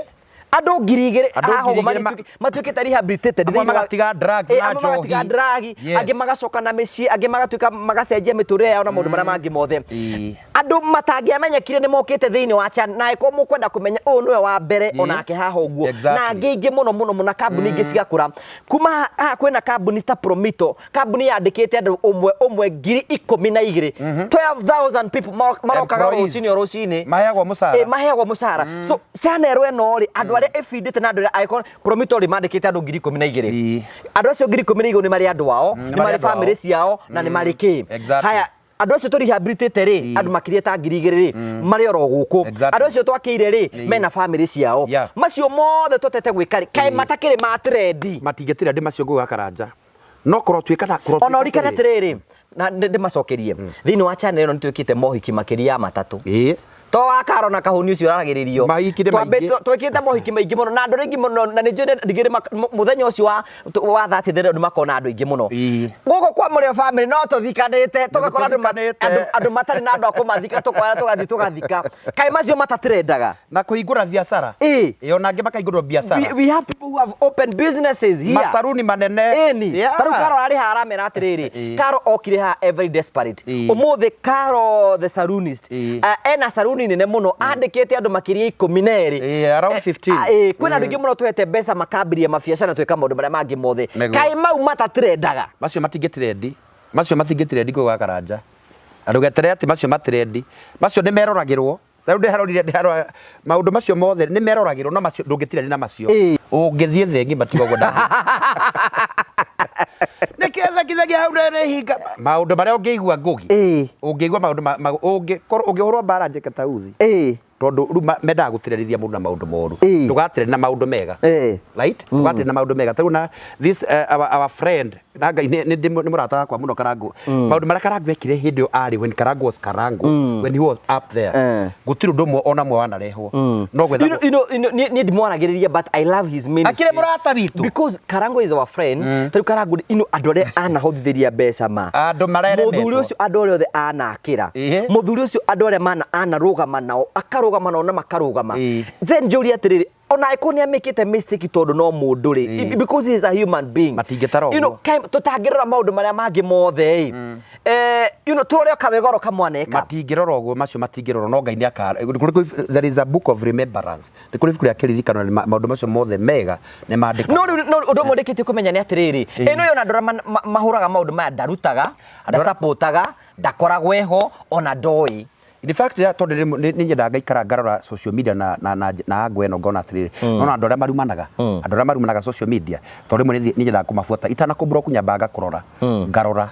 Andũ 2000. Andũ Haha ũguo 2000 matuĩkĩte rehabilitated Amwe thĩinĩ wa- magatiga drugs na Amwe magatiga njohi. drug, angĩ magacoka na mĩciĩ, angĩ magatuĩka magacenjia mĩtũrĩre yao na maũndũ marĩa mangĩ mothe. Andũ matangĩamenyekire nĩ mokĩte thĩinĩ wa channel, na angĩkorwo mũkwenda kũmenya, ũyũ nĩwe wa mbere onake haha ũguo, na angĩ aingĩ mũno mũno mũno, na kambuni ingĩ cigakũra kuma haha. Kwĩna kambuni ta Promito, kambuni yandĩkĩte andũ ũmwe ũmwe 12,000, 12,000 people marokaga Employees. rũcinĩ o rũcinĩ. Maheagwo mũcara. Maheagwo mũcara. So channel ĩno rĩ, andũ arĩa ĩbindĩte na andũ arĩa angĩkorwo Promito rĩ, mandĩkĩte andũ 12,000. Andũ acio 12,000 nĩ marĩ andũ ao, Nĩ nĩ marĩ marĩ andũ ao. family ciao na nĩ marĩ kĩ. Haya, andũ acio tũ rehabilitate rĩ, andũ makĩria ta 2000 rĩ, marĩ oro gũkũ. Andũ acio twakĩire rĩ, mena family ciao. Macio mothe twatete gwĩka rĩ, kaĩ matakĩrĩ ma trend? Matingĩtira ndĩ macio, Ngũgĩ wa Karanja, no kũrotuĩka na kũrotuĩka Ona ũrikane atĩrĩrĩ. Atĩrĩrĩ, na ndĩmacokerie, thĩinĩ wa channel ĩno nĩ twĩkĩte mohiki makĩria ya matatũ. To wa Karo na kahũni ũcio ũraragĩrĩrio. Mahiki nĩ maingĩ. Twĩkĩte mohiki maingĩ mũno na andũ aingĩ mũno, na nĩ njũĩ ndigĩrĩ mũthenya ũcio wa 30 andũ makona andũ aingĩ mũno. Gũkũ kwa Mũrĩo family no tũthikanĩte, tũgakora Tũthikanĩte. andũ matarĩ na andũ a kũmathika, tũkoya tũgathiĩ tũgathika. Kaĩ macio matatirendaga? Na kũhingũra biacara. Ĩĩ, ona angĩ makaingũrwo biacara. We have people who have opened businesses here. Macaruni manene. Ĩni. Ta rĩu Karo arĩ haha aramera atĩrĩrĩ, Karo okire haha every desperate. Ũmũthĩ Karo the saloonist, ena saruni nene mũno, andĩkĩte andũ makĩria 12. Ĩĩ, around 15. Ĩĩ, kwĩna andũ aingĩ mũno tũhete mbeca makambiria mabiacara na twĩka maũndũ marĩa mangĩ mothe. Nĩguo. Kaĩ mau matatirendaga? Macio matingĩtirendi, macio matingĩtirendi kũu gwa Karanja. Na ndũgeterere atĩ macio matirendi, macio nĩ meroragĩrwo. Rĩu ndĩharorire, ndĩharora maũndũ macio mothe nĩ meroragĩrwo, no macio ndũngĩtirendi na macio. Ũngĩthiĩ thĩ ng'ima tiga ũguo ndathiĩ. Nĩkĩ thekithagia hau nĩ hinga? Maũndũ marĩa ũngĩigua Ngũgi. Ũngĩigua maũndũ ũngĩkorwo ũngĩhũrwo mbara njeke ta uthi. Tondũ rĩu mendaga gũtirerithia mũndũ na maũndũ moru. Ndũgatirere na maũndũ mega. Right? Ndũgatirere na maũndũ mega. Tarĩu na this our friend na Ngai nĩ mũrata wakwa mũno Karangu. Maũndũ marĩa Karangu ekire hĩndĩ ĩyo arĩ, when Karangu was Karangu, when he was up there. Gũtirĩ ũndũ ũmwe ona ũmwe wanarehwo. No gwetha Niĩ ndimwaragĩrĩria, but I love his ministry. Akĩrĩ mũrata witũ. Because Karangu is our friend. Tarĩu Karangu, andũ arĩa anahotithĩria mbeca ma. Andũ mareremetwo. Mũthuri ũcio andũ arĩa othe anakĩra. Mũthuri ũcio andũ arĩa mana anarũgama nao, akarũgama nao na makarũgama. Then njũrie atĩrĩrĩ, ona angĩkorwo nĩ amĩkĩte mistake tondũ no mũndũ rĩ, because he is a human being. Matingĩtara ũguo. Tũtangĩrora maũndũ marĩa mangĩ mothe ĩ. Tũrore o kawegoro kamwaneka. Matingĩrora ũguo, macio matingĩrora, no Ngai nĩ aka-, there is a book of remembrance. Nĩ kũrĩ ibuku rĩa kĩririkano, na maũndũ macio mothe mega nĩ mandĩkagwo. No rĩu, no ũndũ ũmwe ndĩkĩtie kũmenya nĩ atĩrĩrĩ, ĩno yona andũ arĩa mahũraga maũndũ maya ndarutaga, ndacapotaga, ndakoragwo eho, ona ndoĩ. In fact, rĩrĩa tondũ nĩ nyendaga ngaikara ngarora social media na angle ĩno ngona atĩrĩrĩ, nona andũ arĩa marumanaga, andũ arĩa marumanaga social media, tondũ rĩmwe nĩ nyendaga kũmabuata, itanakũ-block nyambaga ngakũrora, ngarora,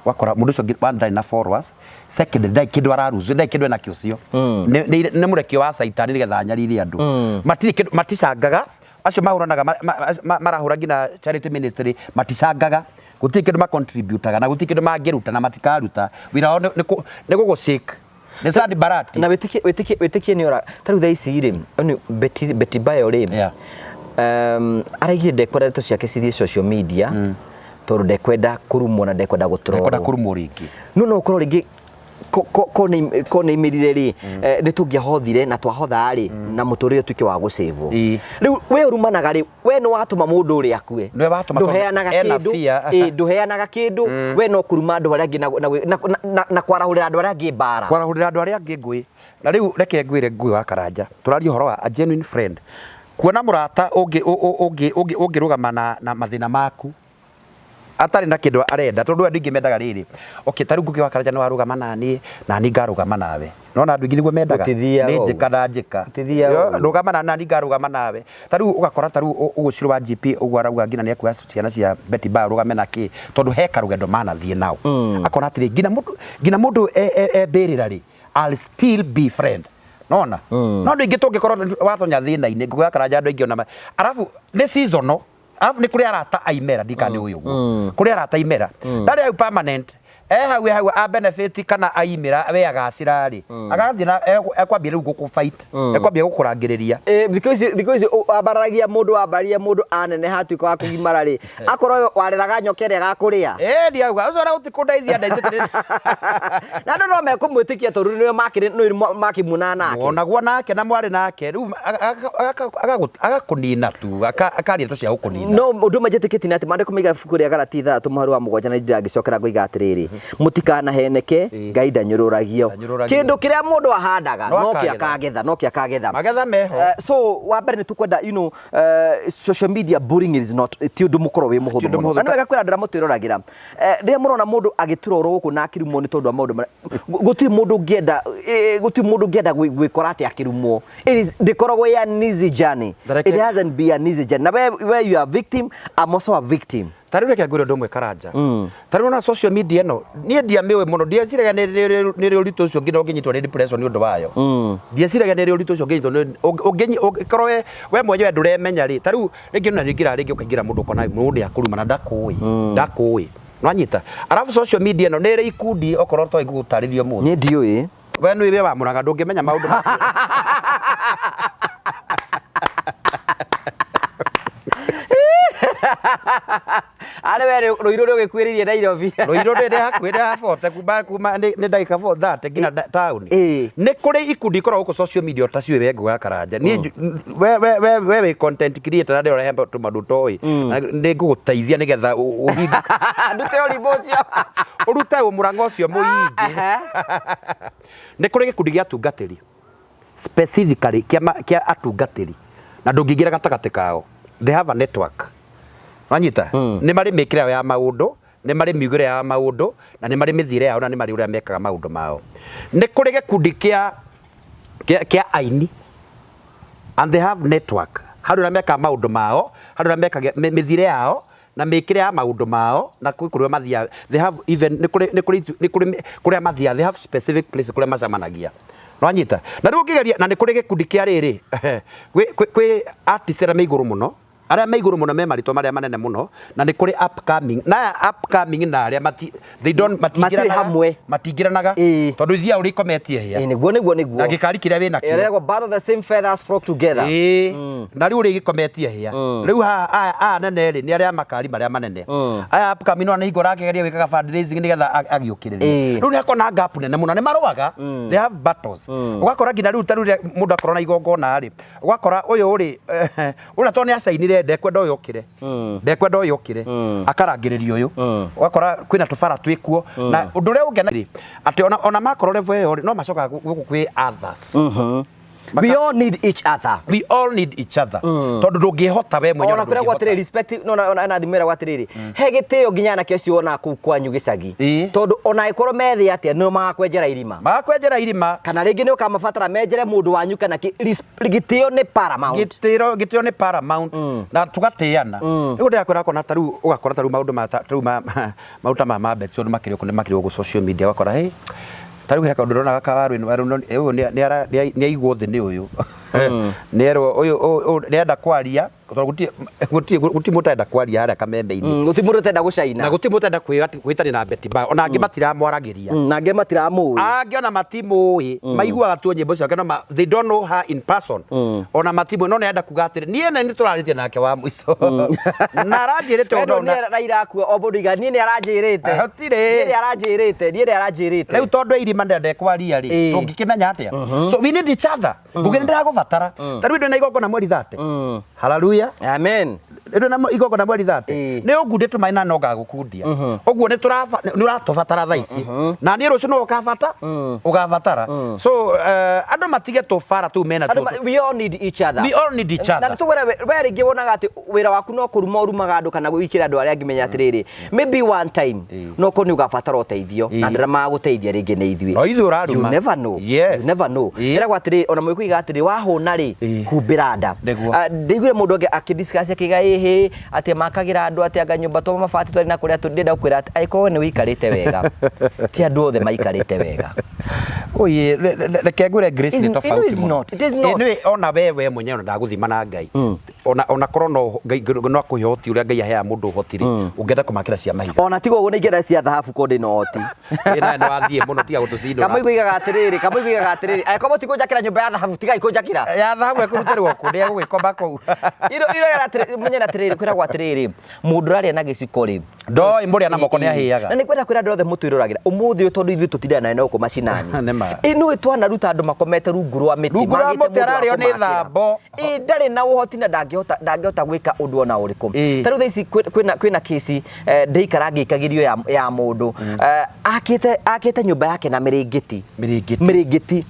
wakora mũndũ ũcio one ndarĩ na followers, second ndarĩ kĩndũ araruzu, ndarĩ kĩndũ enakĩo ũcio. Nĩ mũrekio wa caitani nĩgetha anyarire andũ. Matirĩ kĩndũ, maticangaga, acio mahũranaga, marahũra nginya charity ministry, maticangaga. Gũtirĩ kĩndũ macontributaga na gũtirĩ kĩndũ mangĩruta na matikaruta. Wĩra wao nĩ gũgũ-shake. Nĩ Sandy Barati. Na wĩtĩkie nĩ ora, ta rĩu thaa ici rĩ, nĩ Betty Bayo rĩ, araigire ndekwenda ndeto ciake cithiĩ social media, tondũ ndekwenda kũrumwo na ndekwenda gũtrolwo. Ndekwenda kũrumwo rĩngĩ. No, no ũkorwo rĩngĩ ko nĩ imĩrire rĩ, nĩ tũngĩahothire na twahotha rĩ, na mũtũrĩre ũtuĩke wa gũcĩvwo. Rĩu we ũrumanaga rĩ, we nĩ watũma mũndũ ũrĩa akue. Nĩwe watũma tondũ Ndũheanaga ena kĩndũ. fear. Ndũheanaga kĩndũ. We no kũruma andũ arĩa angĩ na kwarahũrĩra andũ arĩa angĩ mbara. Kwarahũrĩra andũ arĩa angĩ ngũĩ. Na rĩu reke ngwĩre ngũĩ wa Karanja. Tũraria ũhoro wa a genuine friend. Kuona mũrata ũngĩrũgama na mathĩna maku atarĩ na kĩndũ arenda, tondũ andũ aingĩ mendaga rĩrĩ. Okay, ta rĩu Ngũgĩ wa Karanja nĩ warũgama naniĩ, na niĩ ngarũgama nawe. Nona andũ aingĩ nĩguo mendaga. Gũtithiaga Nĩ ũguo. njĩka na njĩka. Gũtithiaga Yo, ũguo. rũgama na nani ngarũgama nawe. Ta rĩu ũgakora ta rĩu ũgũcirwo wa GP ũguo arauga nginya nĩ ekuoya ciana cia Betty Bayo rũgame na kĩ, tondũ he karũgendo manathiĩ nao. Akona atĩrĩ, nginya mũndũ e mbĩrĩra rĩ, I'll still be friend. Nona? No andũ aingĩ tũngĩkorwo watonya thĩna-inĩ, Ngũgĩ wa Karanja andũ aingĩ ona arabu nĩ seasonal. Arabu nĩ kũrĩ arata aimera, ndikana nĩ ũyũ ũguo. Kũrĩ arata aimera. Ndarĩ hau permanent. Hau, hau, a benefit kana aimĩra, we agacĩra rĩ. Agathiĩ na, ekwambia rĩu gũkũ fight. Ekwambia gũkũrangĩrĩria. Thikũ ici, wambaragia mũndũ, wambaragia mũndũ aneneha atuĩka wa kũgimara rĩ. Akorwo wareraga nyoka ĩrĩa ĩgakũrĩa. Ndiauga, ũcio ona gũtikũndeithia, ndeithĩtie nĩ- Na andũ no mekũmwĩtĩkia tondũ nĩwe makĩrĩ, nĩwe makĩmuonaga nake. Muonagwo nake na mwarĩ nake. Rĩu agakũnina tu, akaria ndeto cia gũkũnina. No ũndũ ũmwe njĩtĩkĩtie nĩ atĩ maandĩko maiga ibuku rĩa Galatia 6 mũhari wa 7 na ndirangĩcokera ngoiga atĩrĩrĩ, mũtikanaheneke, Ngai ndanyũrũragio. Ndanyũrũragio. Kĩndũ kĩrĩa mũndũ ahandaga, No no kĩ akagetha. akagetha, no kĩ akagetha. Magetha meho. So wa mbere nĩ tũkwenda, social media bullying is not, ti ũndũ mũkorwo wĩ mũhũthũ Ti ũndũ mũno. mũhũthũ. Na nĩ wega kwĩra andũ arĩa mũtwĩroragĩra. Rĩrĩa mũrona mũndũ agĩturorwo gũkũ na akĩrumwo nĩ tondũ wa maũndũ marĩa, gũtirĩ mũndũ ũngĩenda, gũtirĩ mũndũ ũngĩenda gwĩkora atĩ akĩrumwo. It is, ndĩkoragwo ĩ an easy journey. Thareke. It hasn't been an easy journey. Na we you are a victim, I'm also a victim. Ta rĩu reke ngwĩre ũndũ ũmwe Karanja. Ta rĩu ona social media ĩno, niĩ ndiamĩũĩ mũno, ndieciragia nĩ rĩ ũritũ ũcio nginya ũngĩnyitwo nĩ depression nĩ ũndũ wayo. Ndieciragia nĩ rĩ ũritũ ũcio ũngĩnyitwo nĩ, ũngĩkorwo we mwenyewe ndũremenya rĩ, ta rĩu rĩngĩ ona rĩngĩ rĩngĩ ũkaingĩra mũndũ ũkona mũndũ nĩ akũruma na ndakũĩ, ndakũĩ. Nĩwanyita? Arabu social media ĩno nĩ ĩrĩ ikundi okorwo to ngũgũtarĩria ũmũthĩ. Niĩ ndiũĩ. We nĩ we wa Mũrang'a, ndũngĩmenya maũndũ macio. Arĩ we Rũirũ nĩ ũgĩkuĩrĩirie Nairobi. Rũirũ ndĩ hakuhĩ, ndĩ ha 40 kuma nĩ ndagĩka 30 nginya taũni. Nĩ kũrĩ ikundi ikoragwo gũkũ social media ta ciũĩ we Ngũgĩ Karanja. Niĩ we wĩ content creator na ndĩrorehe tũmaũndũ ũtoĩ. Na nĩ ngũgũteithia nĩgetha ũhinge. Ndute ũrimũ ũcio. Ũrute ũmũrang'a ũcio mũingĩ. Nĩ kũrĩ gĩkundi gĩa atungatĩri. Specifically kĩa atungatĩri. Na ndũngĩingĩra gatagatĩ kao. They have a network. Wanyita? Nĩ marĩ mĩkĩre yao ya maũndũ, nĩ marĩ miugĩre ya maũndũ, na nĩ marĩ mĩthiĩre yao, na nĩ marĩ ũrĩa mekaga maũndũ mao. Nĩ kũrĩ gĩkundi kĩa aini and they have network. Harĩ ũrĩa mekaga maũndũ mao, harĩ ũrĩa mekaga mĩthiĩre yao na mĩkĩre ya maũndũ mao, na kwĩ kũrĩa mathiaga. They have even nĩ kũrĩ, nĩ kũrĩ, nĩ kũrĩ kũrĩa mathiaga, they have specific places kũrĩa macemanagia. Nĩwanyita? Na rĩu ũngĩgeria, na nĩ kũrĩ gĩkundi kĩa rĩrĩ, kwĩ artist arĩa me igũrũ mũno, arĩa me igũrũ mũno me marĩtwa marĩa manene mũno, na nĩ kũrĩ upcoming, na aya upcoming na arĩa mati, they don't, Matirĩ matingĩranaga, hamwe. matingĩranaga, tondũ ithiaga ũrĩa ikometie hĩa. Nĩguo, nĩguo, nĩguo. Na gĩkari kĩrĩa wĩna kĩo. Ĩrĩa ĩragwo birds of the same feathers flock together. Na rĩu ũrĩa gĩkometie hĩa. Rĩu haha aya anene rĩ, nĩ arĩa a makari marĩa manene. Aya upcoming no nĩ hingo ũrakĩgeria gwĩkaga fundraising nĩgetha agĩũkĩrĩrie. Rĩu nĩ akona gap nene mũno, nĩ marũaga. They have battles. Ũgakora nginya rĩu ta rĩu rĩrĩa mũndũ akorwo na igongona rĩ, ũgakora ũyũ rĩ, ũrĩa tondũ nĩ acainire ndekwenda ũyũ okĩre. Ndekwenda ũyũ okĩre. Akarangĩrĩria ũyũ. Ũgakora kwĩna tũbara twĩkuo. Na ũndũ ũrĩa ũngena rĩ, atĩ ona makorwo level ĩyo rĩ, no macokaga gũkũ kwĩ others. We all need each other. We all need each other. Tondũ ndũngĩhota we mwenyewe. Ona kwĩragwo atĩrĩrĩ, respect, no ona thimũ ĩragwo atĩrĩrĩ, he gĩtĩo nginya anake acio wonaga kũu kwanyu gĩcagi. Tondũ ona angĩkorwo me thĩ atĩa, nĩo magakwenjera irima. Magakwenjera irima. Kana rĩngĩ nĩ ũkamabatara menjere mũndũ wanyu kana kĩ, gĩtĩo nĩ paramount. Gĩtĩo nĩ paramount. Na tũgatĩana. Rĩu ndĩrakwĩra kona ta rĩu ũgakora ta rĩu maũndũ ma ta rĩu ma maũndũ ta ma Betty tondũ makĩrĩ nĩ makĩrĩ gũkũ social media ũgakora hey, ta rĩu he kaũndũ ndĩrona gaka Warũ ũyũ nĩ aigwo thĩ nĩ ũyũ. Nĩ erwo ũyũ nĩ enda kwaria tondũ gũtirĩ mũndũ ũtarenda kwaria harĩa kameme-inĩ. Gũtirĩ mũndũ ũtenda gũcaina. Na gũtirĩ mũndũ ũtenda kwĩtania na Betty Bayo. Ona angĩ matiramwaragĩria. Na angĩ matiramũĩ. Angĩ ona matimũĩ. Maiguaga tu nyĩmbo ciake no they don't know her in person. Ona matimũĩ, no nĩ arenda kuga atĩrĩ, niĩ na nĩ tũrarĩtie nake wa mũico. Na aranjĩrĩte Wendo ũndũ nĩ Raila akua, o mũndũ iga, niĩ nĩ aranjĩrĩte. Hatirĩ. Niĩ nĩ aranjĩrĩte, niĩ nĩ aranjĩrĩte. Rĩu tondũ irima ndĩrenda kwaria rĩ, tũngĩkĩmenya atĩa? So we need each other. Ngũgĩ nĩ ndĩragũbatara. Ta rĩu ndĩ na igongona mweri 30. Hallelujah. Amen. Ndĩ na igongona mweri 30. Nĩ ũngundĩte tũmaĩ na no ngagũkundia. Ũguo nĩ nĩ ũratũbatara thaa ici. Na niĩ rũciũ no ũkabata, ũgabatara. So andũ matige tũbara tũu mena Andũ tuo. we all need each other. We all need each Na other. nĩtũgwĩra we rĩngĩ wonaga atĩ wĩra waku no kũruma ũrumaga andũ kana gwĩkĩra andũ arĩa angĩ menya atĩrĩrĩ, maybe one time no korwo nĩ ũgabatara ũteithio na andũ arĩa magagũteithia rĩngĩ nĩ ithuĩ. No ithuĩ ũraruma. You never know. Yes. You never know. Ĩragwo atĩrĩrĩ, ona mũgĩkũyũ atĩrĩrĩ, wahũna rĩ, humbĩra nda. Nĩguo. Ndaiguire mũndũ ũngĩ akĩdiscuss akiuga ĩhĩ, atĩ makagĩra andũ atĩ anga nyũmba twa mabati twarĩ na kũrĩa ndĩrenda gũkwĩra atĩ angĩkorwo we nĩ ũikarĩte wega, ti andũ othe maikarĩte wega. Oye, reke ngwĩre Grace nĩ tofauti It is mũno. not. It is not. Ĩ, nĩũĩ ona we mwenyewe ona ndagũthima na Ngai. Ona korwo no Ngai no akũhe ũhoti ũrĩa Ngai aheaga mũndũ ũhoti rĩ, ũngĩenda kũmakĩra cia mahiga. Ona tiga ũguo nĩ ingĩenda cia thahabu korwo ndĩ na ũhoti. Ĩ, nawe nĩ wathiĩ mũno tiga gũtũcindũra. Kamũigua igaga atĩrĩrĩ, kamũigua igaga atĩrĩrĩ, angĩkorwo mũtikũnjakĩra nyũmba ya thahabu, tigai kũnjakĩra. Ya thahabu ĩkũrutĩrwo kũ? Nĩ egũgĩkoma kũu. Iro iro atĩrĩrĩ, menye atĩrĩrĩ, kwĩragwo atĩrĩrĩ, mũndũ ũrarĩa na gĩciko rĩ, Ndoĩ mũrĩa na moko nĩ ahĩaga. Na nĩ kwenda kwĩra andũ othe mũtwĩroragĩra ũmũthĩ ũyũ tondũ ithuĩ tũtindaga nawe no gũkũ macinani. Nĩ ma. Ĩ nĩũĩ twanaruta andũ makomete rungu rwa mĩtĩ. Rungu rwa magĩte mũtĩ mũndũ wa ararĩo nĩ kũmakĩra. thambo. Ĩ ndarĩ na ũhoti na ndangĩhota gwĩka ũndũ ona ũrĩkũ. Ta rĩu thaa ici kwĩna kesi ndĩikara ngĩikagĩrio ya mũndũ. Akĩte nyũmba yake na mĩrĩngĩti. Mĩrĩngĩti. Mĩrĩngĩti.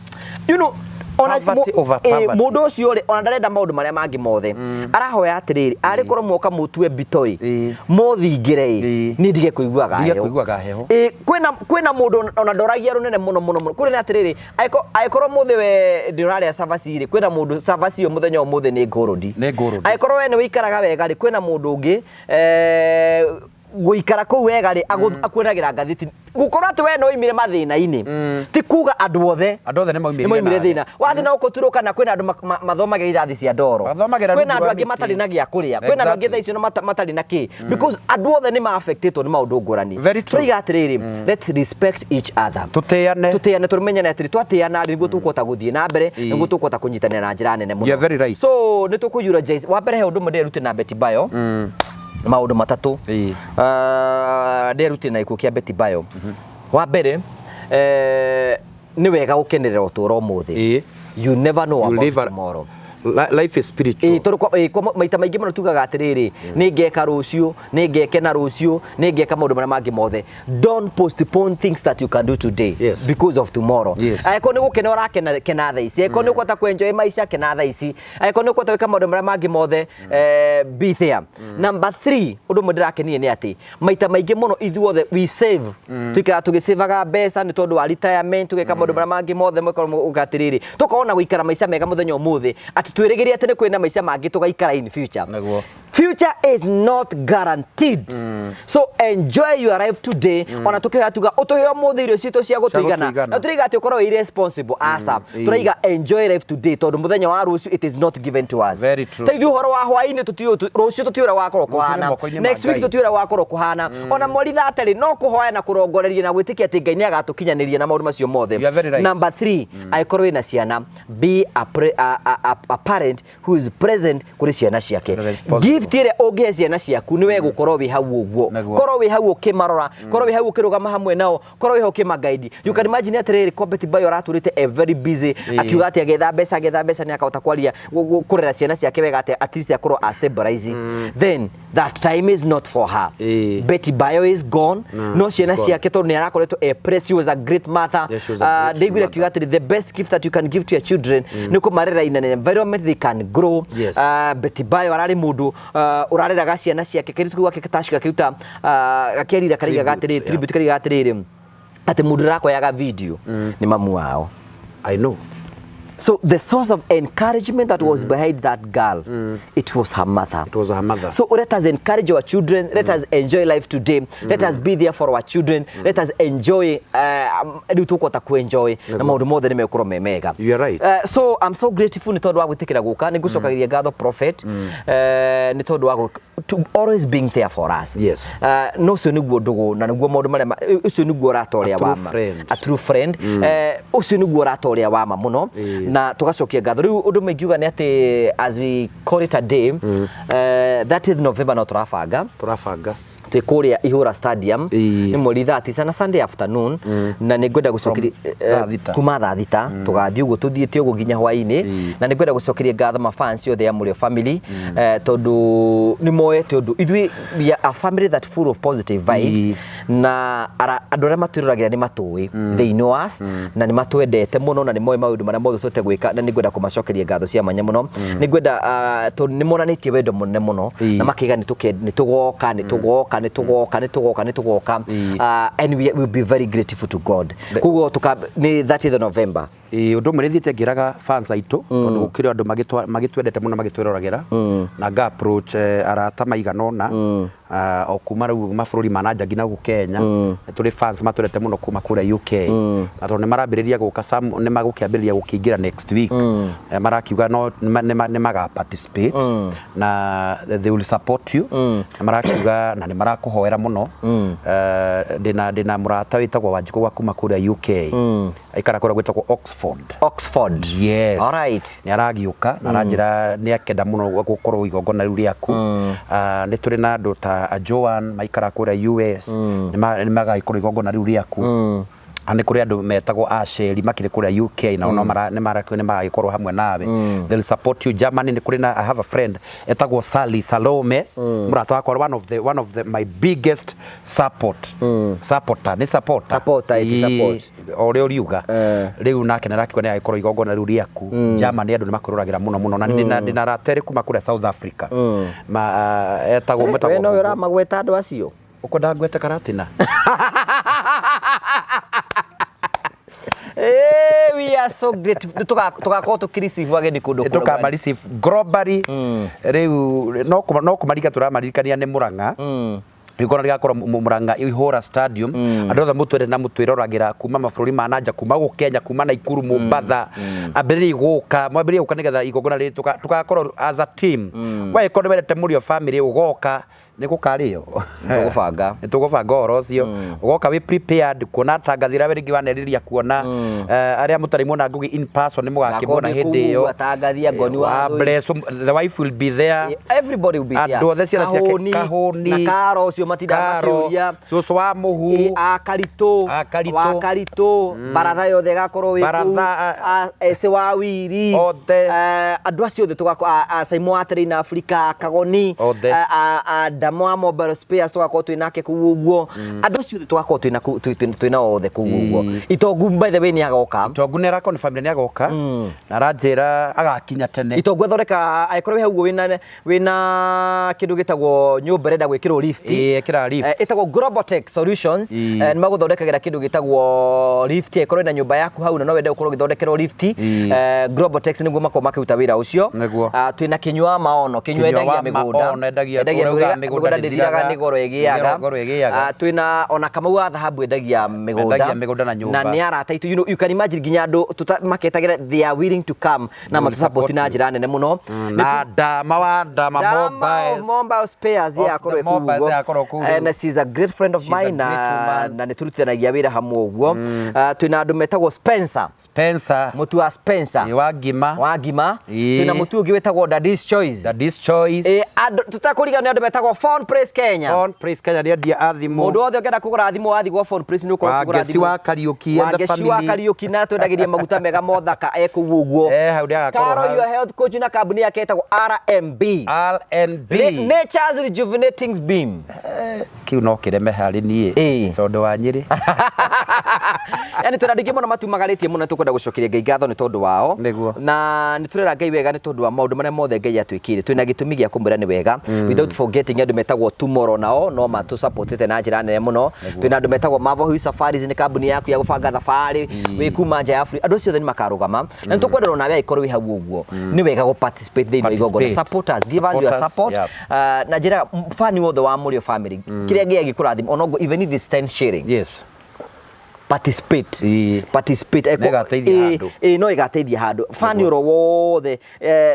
You know, ona Poverty over poverty. Mũndũ ũcio rĩ, ona ndarenda maũndũ marĩa mangĩ mothe. Arahoya atĩrĩrĩ, arĩ korwo moka mũtue mbito ĩ, mũthingĩre ĩ, niĩ ndige kũiguaga Ndige heho. kũiguaga heho. Kwĩna mũndũ ona ndoragia rũnene mũno mũno mũno. Kwĩna atĩrĩrĩ, angĩkorwo mũthĩ we ndũrarĩa cabaci rĩ, kwĩna mũndũ cabaci ĩyo mũthenya ũmũthĩ nĩ ngũrũndi. Nĩ ngũrũndi. Angĩkorwo we nĩ wĩikaraga wega rĩ, kwĩna mũndũ ũngĩ, Gũikara kũu wega rĩ, akuonagira ngathĩti gũkorwo atĩ we no oimire mathĩna-inĩ ti kuga andũ othe Andũ othe nĩ maumĩrire nĩ maumire nawe. Thĩna wathiĩ na gũkũ Turukana, kwĩna andũ mathomagĩra irathi cia ndoro. Mathomagĩra Kwĩna rungu andũ rwa angĩ mĩtĩ. matarĩ na gĩa kũrĩa, kwĩna andũ angĩ thaa icio matarĩ na kĩ, because andũ othe nĩ ma-affectĩtwo nĩ maũndũ ngũrani. Very true. Tũraiga atĩrĩrĩ, let's respect each other. Tũtĩane. Tũtĩane, tũmenyane atĩrĩ, twatĩana rĩ, nĩguo tũkũhota gũthiĩ na mbere, nĩguo tũkũhota kũnyitanĩra na njĩra nene mũno. You're very right. So nĩ tũkũ eulogize. Wa mbere, he ũndũ ũmwe ndĩrerutire na Betty Bayo, maũndũ matatũ. Ah, nderutire na gĩkuũ kĩa Betty Bayo. Wa mbere, nĩ wega gũkenerera ũtũũro ũmũthĩ. You never know You about live tomorrow. Life is spiritual. Ĩĩ, tondũ kwa maita maingĩ mũno tugaga atĩrĩrĩ, nĩ ngeka rũciũ, nĩ ngekena rũciũ, nĩ ngeka maũndũ marĩa mangĩ mothe. Don't postpone things that you can do today because of tomorrow. Angĩkorwo nĩ gũkena ũrakena, kena thaa ici. Angĩkorwo nĩ ũkũhota kũ-enjoy maica, kena thaa ici. Angĩkorwo nĩ ũkũhota gwĩka maũndũ marĩa mangĩ mothe, be there. Number 3, ũndũ ũmwe ndĩrakenire nĩ atĩ maita maingĩ mũno ithuothe we save, tuikaraga tũgĩsavaga mbeca nĩ tondũ wa retirement, tũgeka maũndũ marĩa mangĩ mothe, makorwo uga atĩrĩrĩ, tũkorwo na gũikara maica mega mũthenya ũmũthĩ, atĩ twĩrĩgĩrĩre atĩ nĩ kwĩna maica mangĩ tũgaikara in future. Future is not guaranteed, so enjoy your life today. Ona tukihoya tuga utuhe ũmũthĩ irio citũ cia gũtũigana. Gũtũigana. Na tũraiga atĩ ũkorwo wĩ irresponsible, aca. Tũraiga enjoy life today, tondũ mũthenya wa rũciũ, it is not given to us. Very true. Ta ithuĩ ũhoro wa hwaĩ-inĩ tũtiũĩ, rũciũ tũtiũĩ ũrĩa wakorwo Rũciũ nĩ kũhana. moko-inĩ ma Next week Ngai. tũtiũĩ ũrĩa wakorwo kũhana. Ona mweri 30 no kũhoya na kũrongoreria na gwĩtĩkia atĩ Ngai nĩ agatũkinyanĩria na maũndũ macio mothe. You are very right. Number 3, angĩkorwo wĩna ciana, be a parent who is present kũrĩ ciana ciake. Responsible. Gift ĩrĩa ũngĩhe ciana ciaku nĩ we gũkorwo wĩ hau ũguo. Korwo wĩ hau ũkĩmarora, korwo wĩ hau ũkĩrũgama hamwe nao, korwo wĩ hau ũkĩmaguide. You can imagine atĩrĩrĩ, ko Betty Bayo aratũrĩte a very busy, akiuga atĩ agetha mbeca, agetha mbeca nĩ akahota kwaria kũrera ciana ciake wega, atĩ at least akorwo a stabilize. Then that time is not for her. Betty Bayo is gone, no ciana Gone. ciake, tondũ nĩ arakoretwo a press, she was a great mother. Yes, she was a great Ndaiguire mother. akiuga atĩrĩ, the best gift that you can give to your children nĩ kũmarera in an environment they can grow. Betty Bayo ararĩ mũndũ ũrareraga ciana ciake. Kairĩtu kau gake Tash gakĩruta, gakĩarira karaigaga Tribute, atĩrĩ, tribute, karaigaga atĩrĩrĩ, atĩ mũndũ ũrakoyaga video nĩ mamu wao. I know. So the source of encouragement that was behind that girl, it was her mother. It was her mother. So let us encourage our children. Let us enjoy life today. Let us be there for our children. Let us enjoy. Rĩu tũkũhota ku-enjoy na maũndũ mothe nĩ megũkorwo me mega. You are right. So I'm so grateful nĩ tondũ wa gwĩtĩkĩra gũka. Nĩ ngũcokagĩria ngatho prophet, nĩ tondũ wa to always being there for us. No ũcio nĩguo ndũgũ na nĩguo maũndũ marĩa ũcio nĩguo ũrata ũrĩa A true wa ma. friend. A true friend. Ũcio nĩguo ũrata ũrĩa wa ma mũno. Na tũgacokia ngatho. Rĩu ũndũ ũmwe ingiuga nĩ atĩ as we call it a day, 30th November no tũrabanga. Tũrabanga. Twĩ kũrĩa Ihũra Stadium. Nĩ mweri 30 na Sunday afternoon, na nĩ ngwenda gũcokeria Thaa 6. Kuma thaa 6 tũgathiĩ ũguo tũthiĩte ũguo nginya hwaĩ-inĩ. Na nĩ ngwenda gũcokeria ngatho ma fans othe a Mũrĩo family, tondũ nĩ moete ũndũ ithuĩ, we are a family that full of positive vibes. Na andũ arĩa matwĩroragĩra nĩ matũĩ, they know us, na nĩ matwendete mũno, na nĩ moĩ maũndũ marĩa mothe tũhote gwĩka, na nĩ ngwenda kũmacokeria ngatho cia mwanya mũno. Nĩ ngwenda, tondũ nĩ monanĩtie wendo mũnene mũno na makiuga nĩ tũgoka, nĩ tũgoka, nĩ tũgoka, nĩ tũgoka, nĩ tũgoka. And we will be very grateful to God. Koguo nĩ 30th November. Ĩĩ, ũndũ ũmwe nĩ thiĩte ngĩraga fans aitũ, tondũ gũkĩrĩ andũ magĩtwendete mũno magĩtwĩroragĩra, na nga approach arata maigana ũna, o kuma rĩu mabũrũri ma nanja nginya gũkũ Kenya. Nĩ tũrĩ fans matwendete mũno kuma kũrĩa UK, na tondũ nĩ marambĩrĩria gũka, some nĩ magũkĩambĩrĩria gũkĩingĩra next week. Marakiuga no nĩ maga participate na they will support you, na marakiuga na nĩ marakũhoera mũno. Ndĩna mũrata wĩtagwo Wanjikũ wa kuma kũrĩa UK, aikara kũrĩa gwĩtagwo Oxford. Oxford. Yes. All right. Nĩ aragiũka na aranjĩra nĩ akenda mũno gũkorwo igongona rĩu rĩaku. Nĩ tũrĩ na andũ ta Joan maikara kũrĩa US, nĩ magagĩkorwo igongona rĩu rĩaku. Na nĩ kũrĩ andũ metagwo Asheri makĩrĩ kũrĩa UK, nao no nĩ magagĩkorwo hamwe nawe. They'll support you. Germany nĩ kũrĩ na, I have a friend etagwo Sally Salome, mũrata wakwa, one of the my biggest supporter, nĩ supporter. Supporter, ĩti support. O ũrĩa ũriuga. Rĩu nake nĩarakiuga nĩ agĩkorwo igongona rĩu rĩaku. Germany andũ nĩ makwĩroragĩra mũno mũno, na ndĩna arata erĩ kuma kũrĩa South Africa. Ma etagwo We metagwo nowe ũramagweta andũ acio. Ũkwenda ngwete karatina? We are so grateful. Tũgakorwo tũkĩreceive ageni kũndũ kũrĩa. Tũkama receive globally. Rĩu no kũmarika tũramaririkania nĩ Mũrang'a. Igongona rĩgakorwo Murang'a Ihũra Stadium. Andũ othe mũtwende na mũtwĩroragĩra kuma mabũrũri ma nanja, kuma gũkũ Kenya, kuma Naikuru, Mombatha, ambĩrĩriai gũka, mwambĩrĩrie gũka nĩgetha igongona rĩrĩ tũgakorwo as a team. Wagĩkorwo nĩ wendete Mũrĩo family ũgoka, nĩ gũkarĩo. Tũgũbanga. Nĩ tũgũbanga ũhoro ũcio. Ũgoka wĩ prepared kuona atangathi arĩa rĩngĩ wanerirĩria kuona, arĩa mũtarĩ muona Ngugi in person nĩ mũgakĩmuona Ngakorwo ndĩ hĩndĩ kũu ĩyo. ũguo atangathi a Ngoni wa Wa Thũi. bless, the wife will be there. Everybody will be there. Andũ othe ciana ciake, Kahũni, Kahũni, na Karo ũcio matindaga Karo, makĩũria. cũcũ wa mũhu. Ĩ, a Karitũ, A Karitũ. wa Karitũ, baratha yothe ĩgakorwo wĩ kũu, Baratha, a Ese wa Wiri, Othe. Andũ acio othe tũgakorwo, a Saimo wa Train Africa, Kagoni, Othe. A Damo wa Mobile Spares tũgakorwo twĩ nake kũu ũguo. Andũ acio othe tũgakorwo twĩ na kũu- twĩ nao othe kũu ũguo. Itongu by the way nĩ agoka. Itongu nĩ arakorwo nĩ family nĩ agoka na aranjĩra agakinya tene. Itongu athondeka angĩkorwo wĩ hau ũguo wĩna kĩndũ gĩtagwo nyũmba ĩrenda gwĩkĩrwo lift. Ĩĩ, ĩkĩra lift. Ĩtagwo Globotech Solutions. Nĩ magũthondekagĩra kĩndũ gĩtagwo lift angĩkorwo wĩna nyũmba yaku hau na no wende gũkorwo ũgĩthondekerwo lift. Globotech nĩguo makorwo makĩruta wĩra ũcio. Nĩguo. Twĩna Kĩnyua Maono. Kĩnyua Kĩnyua endagia wa mĩgũnda. Maono endagia, Endagia ũrĩa ugaga mĩgũnda, mĩgũnda mĩgũnda ndĩthiraga, nĩ goro ĩgĩaga. Goro ĩgĩaga. Twĩna ona Kamau wa Thahabu endagia mĩgũnda. Endagia mĩgũnda na nyũmba. Na nĩ arata aitũ. You can imagine nginya andũ maketagĩra they are willing to come na Will matũ support support na you. njĩra nene mũno. Na Dama wa Dama Dama Mobiles. of Mobile Spares, Of yeah, akorwo the ĩ kũu Mobiles, ũguo. yeah, akorwo kũu rĩu. Na she's a great friend of She's a mine, great woman. na nĩ tũrutithanagia wĩra hamwe ũguo. Twĩna andũ metagwo Spencer. Spencer. Mũtu wa Spencer. Ĩ, wa ngima. Wa ngima. Ĩ. Twĩna mũtu ũngĩ wĩtagwo Daddy's Choice. Daddy's Choice. Ĩ, andũ tũtakũriganĩrwo nĩ andũ metagwo Phone Place Kenya. Phone Place Kenya nĩ endia a thimũ. Mũndũ wothe ũngĩenda kũgũra thimũ wathiĩ gwa Phone Place nĩ ũkorwo ũkĩgũra Wangeci thimũ. wa Kariũki and the Wangeci wa family. Kariũki na twendagĩria maguta mega mothaka e kũu ũguo. Hau nĩ agakorwo Karo hau. your health coach na kambuni yake ĩtagwo RMB. RNB. Nature's Rejuvenating Beam. Kĩu no kĩreme harĩ niĩ Ĩ. tondũ wa Nyĩrĩ. Yani twĩna andũ aingĩ mũno matumagarĩtie mũno tũkwenda gũcokeria Ngai ngatho nĩ tondũ wao. Nĩguo. Na nĩ tũrera Ngai wega nĩ tondũ wa maũndũ marĩa mothe Ngai atwĩkĩire. Twĩna gĩtũmi gĩa kũmwĩra nĩ wega. Without forgetting andũ metagwo Tomorrow nao no matũsupportĩte na njĩra nene mũno. Twĩna andũ metagwo Marvel Hill Safaris nĩ kambuni yaku ya gũbanga thabarĩ wĩ kuma nja ya bũrũri. Andũ acio othe nĩ makarũgama. Na nĩ tũkwenda onawe angĩkorwo wĩ hau ũguo nĩ wega gũ participate thĩinĩ wa igongona. Participate. Support us, give us your Support us, support. yeah. Na njĩra fani wothe wa Mũrĩo family kĩrĩa Ngai angĩkũrathima onoguo even if it's 10 shilling. Yes. Participate. Ĩĩ. Participate. Nĩ ĩgateithia handũ. Ĩĩ, no ĩgateithia handũ fani oro wothe,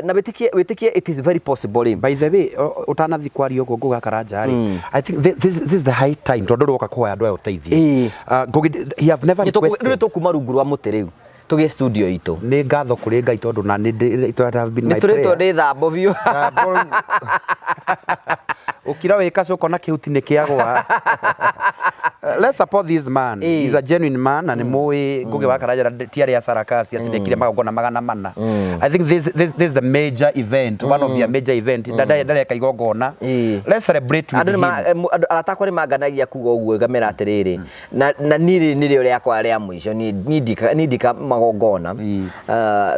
na wĩtĩkie it is very possible rĩ. By the way, ũtanathi kwaria ũguo Ngugi wa Karanja rĩ, I think this is the high time tondũ rĩu woka kũhoya andũ aya ũteithio. Ĩĩ. Ngugi, he have never Rĩu requested. tũkuma rungu rwa mũtĩ rĩu tũgĩe studio itũ. Nĩ ngatho kũrĩ Ngai tondũ na nĩ it have been Nĩ my tũrĩtwo prayer. nĩ thambo biũ. Ũkira wĩ kacũ ũkona kĩhuti nĩ kĩagwa. Let's support this man. Ĩĩ. He's a genuine man na nĩ mũĩ Ngugi wa Karanja ti arĩa sarakasi atĩ ndekire magongona 400. I think this is the major event, one of their major event. Ndareka igongona. Ĩĩ. Let's celebrate with Andũ nĩ him. andũ arata akwa nĩ manganagia kuga ũguo ngamera atĩrĩrĩ na niĩ rĩ nĩrĩo rĩakwa rĩa mũico niĩ ndika magongona. Ĩĩ.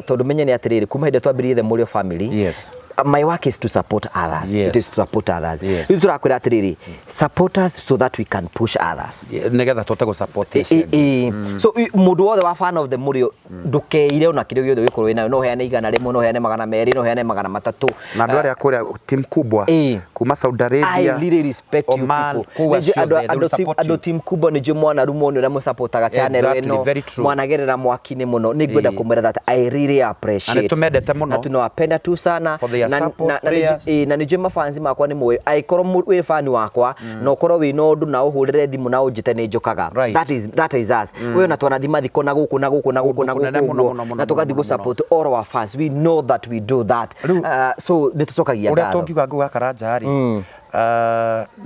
Tondũ menye nĩ atĩrĩrĩ kuma hĩndĩ ĩrĩa twambĩrĩirie the Mũrĩo family. Yes. My work is to support others. Yes. It is to support others. Yes. Rĩu tũrakwĩra atĩrĩrĩ support us so that we can push others. Nĩgetha tũhote gũ support acio angĩ. So mũndũ wothe wa fan of the Mũrĩo ndũkeire ona kĩrĩa gĩothe ũgĩkorwo wĩnayo, no ũheane 100, no ũheane 200, no ũheane 300. Na andũ arĩa kũrĩa team kubwa Ĩĩ. kuma Saudi Arabia, I really respect you Oman, people. kũu Nĩnjũĩ acio othe, they will support andũ you. team kubwa nĩnjũĩ mwanarumwo nĩ ũrĩa mũsupportaga channel Exactly, ĩno. very true. Mwanagerera mwaki-inĩ mũno. Nĩ ngwenda Ĩĩ. kũmwĩra that I really appreciate. Na nĩtũmendete mũno. Na tunawapenda tu sana. For their support, prayers. Na nĩnjũĩ mafansi makwa nĩ mũĩ. Angĩkorwo wĩ fan wakwa, na ũkorwo wĩna ũndũ na ũhũrĩre thimũ na ũnjĩte nĩ njũkaga. Right. That is us. We ona twanathi mathiko na gũkũ na gũkũ na gũkũ na Kũndũ kũnene gũkũ mũno, ũguo. mũno, mũno, Na tũgathiĩ mũno, gũ support all our fans. We know that we do that. Rĩu- So nĩ tũcokagia Ũrĩa ngatho. tũngiuga Ngugi wa Karanja rĩ,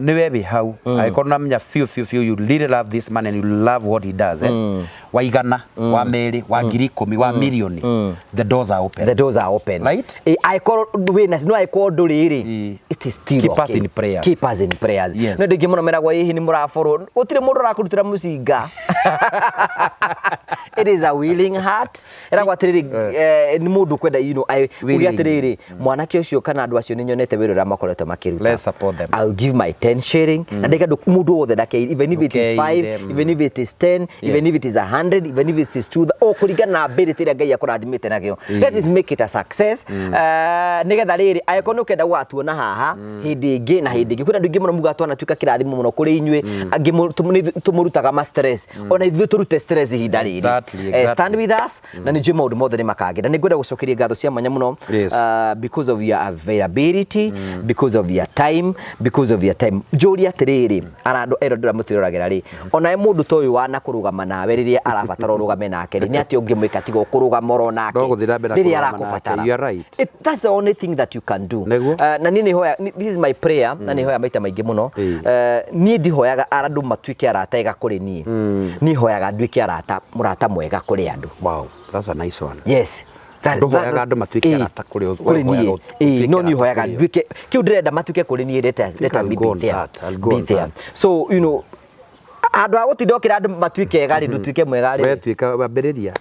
nĩwe wĩ hau angĩkorwo namenya biũ biũ biũ you really love this man and you love what he does, wa 100, wa 2, wa 10,000, wa mirioni, the doors are open. The doors are open. Right? Angĩkorwo wĩna no angĩkorwo ndũrĩ rĩ, Ĩĩ. it is still Keep us okay. in prayers. Keep us in prayers. Yes. Nĩ andũ aingĩ mũno meragwo hihi nĩ mũraborwo. Gũtirĩ mũndũ ũrakũrutĩra mũcinga. It is a willing heart. Ĩragwo atĩrĩrĩ, nĩ mũndũ ũkwenda, you know, uge Willing. atĩrĩrĩ, mwanake ũcio kana andũ acio nĩ nyonete wĩra ũrĩa makoretwo makĩruta. Let's support them. I'll give my 10 shilling na ndaiga mundu wothe ndake, even if it is Ndũkeire, 5, even if it is 10, even if it is 100, even if it is 2, o kũringana na ability ĩrĩa Ngai akũrathimĩte nakĩo. Let us make it a success, nĩgetha rĩrĩ angĩkorwo nĩ ũkenda gũgatuona haha hĩndĩ ĩngĩ na hĩndĩ ĩngĩ. Kwĩna andũ aingĩ mũno mugaga twanatuĩka kĩrathimo mũno kũrĩ inyuĩ, angĩ tũmũrutaga ma stress, ona ithuĩ tũrute stress ihinda rĩrĩ. Stand with us na nĩ njũĩ maũndũ mothe nĩ makagĩra. Nĩ ngwenda gũcokeria ngatho cia mwanya mũno because of your availability, because of your time, because of your time. Njũrie atĩrĩrĩ, arandũ ero ndĩra mũtwĩroragĩra rĩ, onawe mũndũ ta ũyũ wana kũrũgama nawe rĩrĩa arabatara ũrũgame nake rĩ, nĩ atĩa ũngĩmwĩka tiga ũkũrũgama oro nake No gũthiĩ na mbere na rĩrĩa kũrũgama nake. arakũbatara? You are right. That's the only thing that you can do. Nĩguo. Na niĩ nĩhoya, this is my prayer, na nĩhoya maita maingĩ mũno. Niĩ ndihoyaga andũ matuĩke arata ega kũrĩ niĩ. Niĩ hoyaga nduĩke arata, mũrata mwega kũrĩ andũ. Wow, that's a nice one. Yes. Ndũhoyaga andũ matuĩke arata kũrĩ kũrĩ we niĩ. ũhoyaga Ĩĩ, no ũtuĩke niĩ hoyaga arata kũrĩ o. nduĩke kĩu ndĩrenda matuĩke kũrĩ niĩ, let I'll me go be on there. that. I'll go Be on there. that. So handũ ha gũtinda ũkĩra andũ matuĩke ega rĩ, ndũtuĩke mwega rĩ. We tuĩka wambĩrĩria.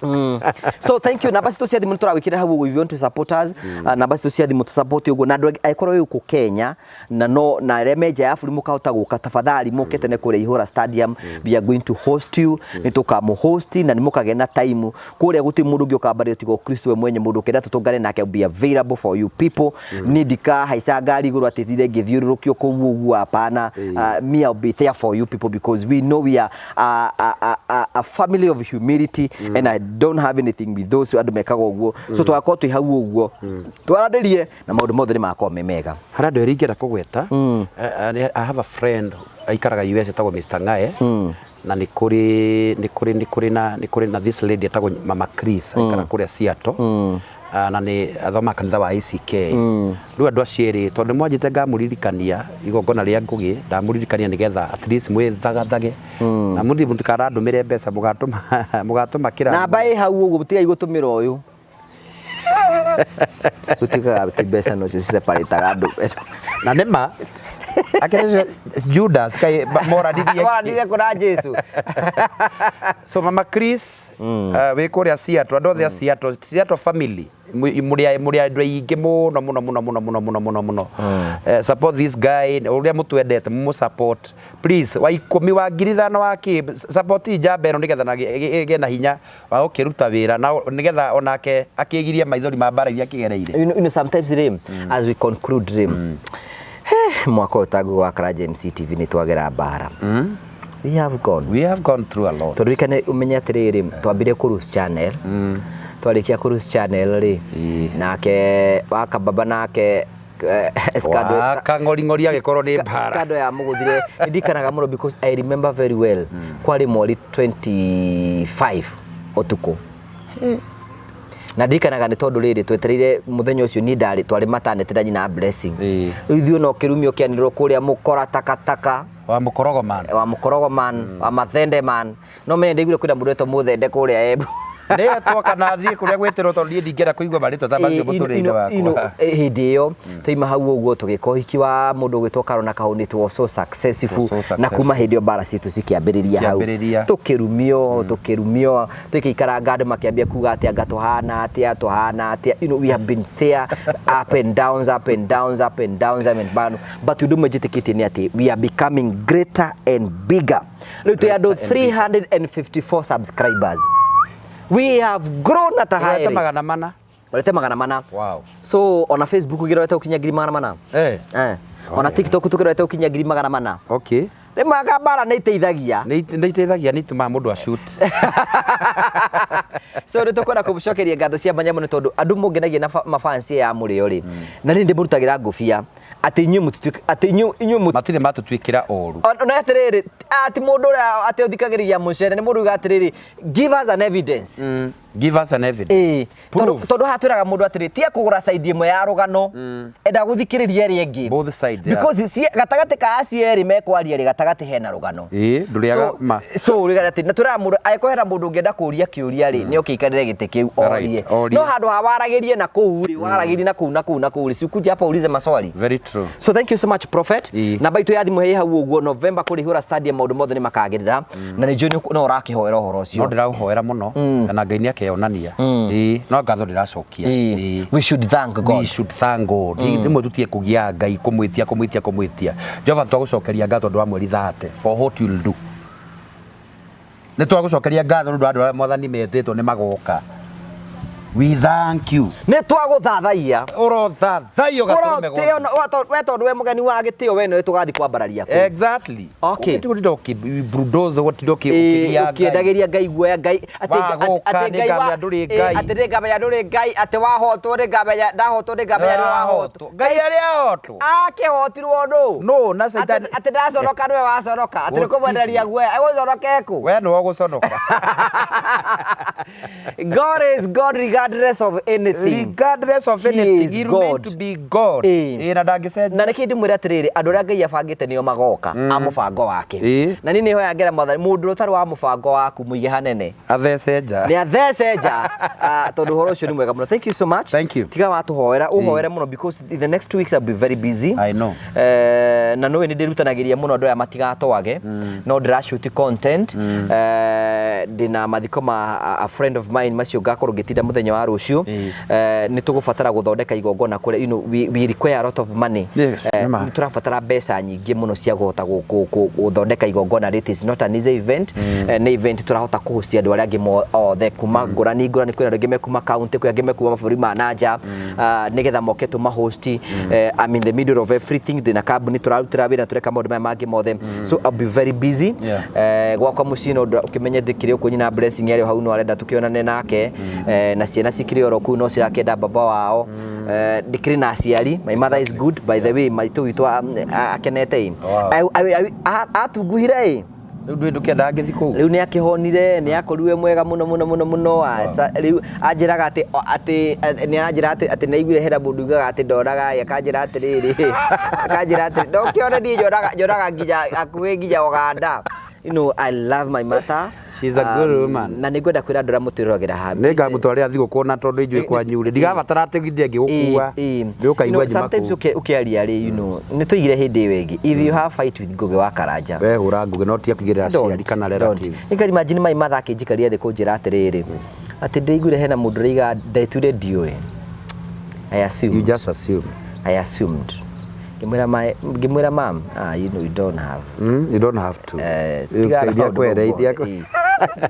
So thank you. Namba citũ cia thimũ nĩ tũragwĩkĩra hau ũguo if you want to support us. Namba citũ cia thimũ tũsupport ũguo, na andũ angĩ angĩkorwo wĩ gũkũ Kenya na no na arĩa me nja ya bũrũri mũkahota gũka, tafadhali mũke tene kũrĩa Ihũra Stadium. We are going to host you, nĩ tũkamũhost na nĩ mũkagĩa na time kũrĩa. Gũtirĩ mũndũ ũngĩ ũkambarĩrio tiga o Kristo we mwenye. Mũndũ ũkenda tũtũngane nake will be available for you people. Niĩ ndikahaica ngari igũrũ atĩ thire ngĩthiũrũrũkio kũu ũguo, hapana. Me, I'll be there for you people because we know we are a family of humility and I don't have anything with those andũ mekaga ũguo. So tũgakorwo twĩ hau ũguo twaranĩrie na maũndũ mothe nĩ magakorwo me mega. Harĩ andũ erĩ ingĩenda kũgweta. I have a friend aikaraga US etagwo Mr. Ngae, na nĩ kũrĩ na this lady etagwo Mama Chris, aikaraga kũrĩa Seattle. Na nĩ athomaga kanitha wa ACK. Rĩu andũ acio erĩ, tondũ nĩ mwanjĩte ngamũririkania igongona rĩa Ngũgĩ, ndamũririkania nĩgetha at least mwĩthagathage na mũthiĩ, mũtikanandũmĩre mbeca, mũgatũma kĩrathimo. Namba ĩ hau ũguo, tigai gũtũmĩra ũyũ gũtuĩkaga ti mbeca nocio ciseparĩtaga andũ. Na nĩ ma akĩrĩ Judas kaĩ moranirie. Moranire kũra Jesu. So Mama Chris, wĩ kũrĩa Seattle, andũ othe a Seattle, Seattle family, mũrĩ andũ aingĩ mũno mũno mũno mũno mũno mũno mũno mũno. Support this guy ũrĩa mũtwendete, mũmũ support please, wa 10, wa 5,000, wa kĩ, support njamba ĩno nĩgetha na ĩgĩe na hinya wa gũkĩruta wĩra na nĩgetha onake akĩgirie maithori ma mbara iria akĩgereire. Sometimes rĩ, as we conclude rĩ, mwaka ũyũ taguo wa Karanja MC TV nĩ twagera mbara. We have gone. We have gone through a lot. Tondũ rikane ũmenye atĩrĩrĩ, twambire kũ channel, twarĩkia kũ channel rĩ, nake wakababa nake Wa kang'oring'ori agĩkorwo nĩ mbara. Scandal ya mũgũthire nĩ ndikanaga mũno because I remember very well, kwarĩ mweri 25 ũtukũ, na ndirikanaga nĩ tondũ rĩrĩ twetereire mũthenya ũcio, niĩ ndarĩ twarĩ maternity na nyina Blessing. Rĩu ithuĩ no kĩrumio kĩanĩrĩrwo kũrĩa mũkora takataka. Wa mũkorogo man. Wa mũkorogo man, wa mathende man. No menye ndaiguire kwĩna mũndũ wetwo mũthende kũrĩa Embu. Nĩ etwo kana athiĩ kũrĩa gwĩtĩrwo, tondũ niĩ ndingĩenda kũigua marĩtwa ta macio mũtũrĩre-inĩ wakwa. Hĩndĩ ĩyo twaima hau ũguo tũgĩka ũhiki wa mũndũ ũgwĩtwo Karona Kahũni. It was so successful. Was so successful. Na kuma hĩndĩ ĩyo mbara citũ cikĩambĩrĩria hau. Cikĩambĩrĩria. Tũkĩrumio tũgĩikaranga, andũ makĩambia kuga atĩ anga tũhana atĩa, tũhana atĩa. We have been there, up and downs, up and downs, up and downs, up and down, but ũndũ ũmwe njĩtĩkĩtie nĩ atĩ we are becoming greater and bigger. Rĩu twĩ andũ Greater and bigger. 354 subscribers. We have grown at a high Ũrete rate. 400. Ũrete 400. So ona Facebook gĩrorete gũkinya 400,000. Ona TikTok tũkĩrorete gũkinya 400,000. Rĩmwe anga mbara nĩ iteithagia. Nĩ iteithagia, nĩ itũmaga mũndũ ashoot. So nĩ tũkwenda kũmũcokeria ngatho cia mwanya mũno tondũ andũ mũngenagia na mafansi ya mũrĩo rĩ, na niĩ ndĩmũrutagĩra ngũbia atĩ inyuĩ mũtituĩka atĩ inyuĩ Matirĩ matũtuĩkĩra ũru. Ona atĩrĩrĩ, atĩ mũndũ ũrĩa atĩ ũthikagĩrĩria mũcere nĩ mũndũ uga atĩrĩrĩ, give us an evidence. Give us an evidence. Ĩĩ, tondũ Proof. tondũ haha twĩraga mũndũ atĩrĩ tiga kũgũra side ĩmwe ya rũgano, enda gũthikĩrĩria ĩrĩa ĩngĩ. Both sides, yeah. Because gatagatĩ ka acio erĩ mekwaria rĩ, gatagatĩ hena rũgano. Ĩĩ, ndũrĩaga ma. So rĩga atĩ na twĩraga mũndũ angĩkorwo hena mũndũ ũngĩenda kũũria kĩũria rĩ, nĩ oke aikarĩre gĩtĩ kĩu orie. Orie. No handũ ha waragĩrie na kũu rĩ, waragĩrie na kũu na kũu na kũu rĩ, si ukuje hapa uulize maswali. Very true. So thank you so much, Prophet. Namba itũ ya thimũ hĩ hau ũguo. November kũrĩ Ihũra Stadium maũndũ mothe nĩ makagĩrĩra na nĩ njũĩ no ũrakĩhoera ũhoro No ũcio. ndĩraũhoera mũno na Ngai nĩ Ũkeyonania. Ĩĩ, no ngatho ndĩracokia. Ĩĩ. We should thank We God. should thank God. Rĩmwe tũtige kũgia Ngai, kũmwĩtia, kũmwĩtia, kũmwĩtia. Jehova, twagũcokeria ngatho tondũ wa mweri 30 for what you'll do. Nĩ twagũcokeria ngatho nĩ ũndũ wa andũ arĩa Mwathani metĩtwo nĩ magoka. We thank you. Nĩ twagũthathaiya. Ũrothathaiyo gatũrũme Ũrotĩo gothe. we tondũ we mũgeni wa gĩtĩo, we nĩwe tũgathiĩ kwambararia kũu. Exactly. Okay. Ũngĩtinda ũkĩ bulldozer, ũgatinda ũkĩgia Ngai. Ũkĩendagĩria Ngai guoya Ngai Wagũka, atĩ nĩ Ngai ngamenya ndũrĩ Ngai. Atĩ nĩ ngamenya ndũrĩ Ngai, atĩ wahotwo nĩ ngamenya ndahotwo, nĩ ngamenya nĩ wahotwo. Ngai arĩa ahotwo. Akĩhotirwo nũ? No, na Caitani. Atĩ ndaconoka nĩwe waconoka, atĩ nĩ kũmwenderia guoya egũconoke kũ? We nĩwe ũgũconoka. God is God regardless of anything. Regardless of He anything, is he remains God. to be God. Ĩĩ, na ndangĩcenjia. Na nĩkĩ ndĩmwĩre atĩrĩrĩ, andũ arĩa Ngai abangĩte nĩo magoka a mũbango wake. Na niĩ nĩhoya ngera Mwathani, mũndũ ũrĩa ũtarĩ wa mũbango waku mũige hanene. Athece nja. Nĩ athece nja. Ah, tondũ ũhoro ũcio nĩ mwega mũno. Thank you so much. Thank you. Tiga watũhoera, ũhoere mũno because in the next 2 weeks I'll be very busy. I know. Na nũĩ nĩ ndĩrutanagĩria mũno andũ aya matigatwage, no ndĩrashoot content. Ndĩna mathiko ma a friend of mine, macio ngakorwo ngĩtinda mũthenya wa rũciũ. Nĩ tũgũbatara gũthondeka igongona kũrĩa, we require a lot of money. Nĩma. Nĩ tũrabatara mbeca nyingĩ mũno cia kũhota gũthondeka igongona. It is not an easy event. Nĩ event tũrahota kũhost andũ arĩa angĩ othe kuma ngũrani ngũrani, kwĩna andũ angĩ me kuma county, kwĩ angĩ me kuma mabũrũri ma nanja, nĩgetha moke tũmahost. I'm in the middle of everything. Ndĩna kambuni tũrarutĩra wĩra, tũreka maũndũ maya mangĩ mothe, so I'll be very busy. Gwakwa mũciĩ no ũkĩmenye ndĩkĩrĩ ũkũ, nyina Blessing arĩ o hau, no arenda tũkĩonane nake. Na ciana cikĩrĩ oro kũu, no cirakĩenda baba wao. Ndĩkĩrĩ na aciari. My mother is good, by the way. Maitũ witũ akenete ĩ. Atunguhire ĩ. Rĩu ndũĩ ndũkĩendaga ngĩthi kũu. Rĩu nĩ akĩhonire, nĩ akorirwe mwega mũno mũno mũno mũno. Rĩu anjĩraga atĩ nĩ aranjĩra atĩ nĩ aiguire hena mũndũ ugaga atĩ ndoraga ĩ, akanjĩra atĩrĩrĩ, akanjĩra atĩrĩ ndokĩone niĩ nyonaga nginya hakuhĩ nginya Uganda. I love my mother. She's a good woman. Na nĩ ngwenda kwĩra andũ arĩa mũtwĩroragĩra haha. Nĩ ngamũtwarĩra thigũkũ na tondũ injuĩ kwanyu rĩ, ndigabatara atĩ nginde ngĩgũkua. Nĩ ũkaigua njima Sometimes kũu. Ũkĩaria rĩ, nĩ tũigire hĩndĩ ĩyo ĩngĩ. If you have fight with Ngugi wa Karanja. We hũra Ngugi, no tiga kũigĩrĩra Don't, aciari kana don't. relatives. Nĩ imagine my mother akĩnjikaria thĩ kũnjĩra atĩrĩrĩ, atĩ ndĩiguire hena mũndũ ũraiga ndetwire ndiũĩ. I assumed. You just assume. I assumed. Ngĩmwĩra mam, you know you don't have. You don't have to. Tigana Iria maũndũ kwere, mau iria mothe, ĩĩ.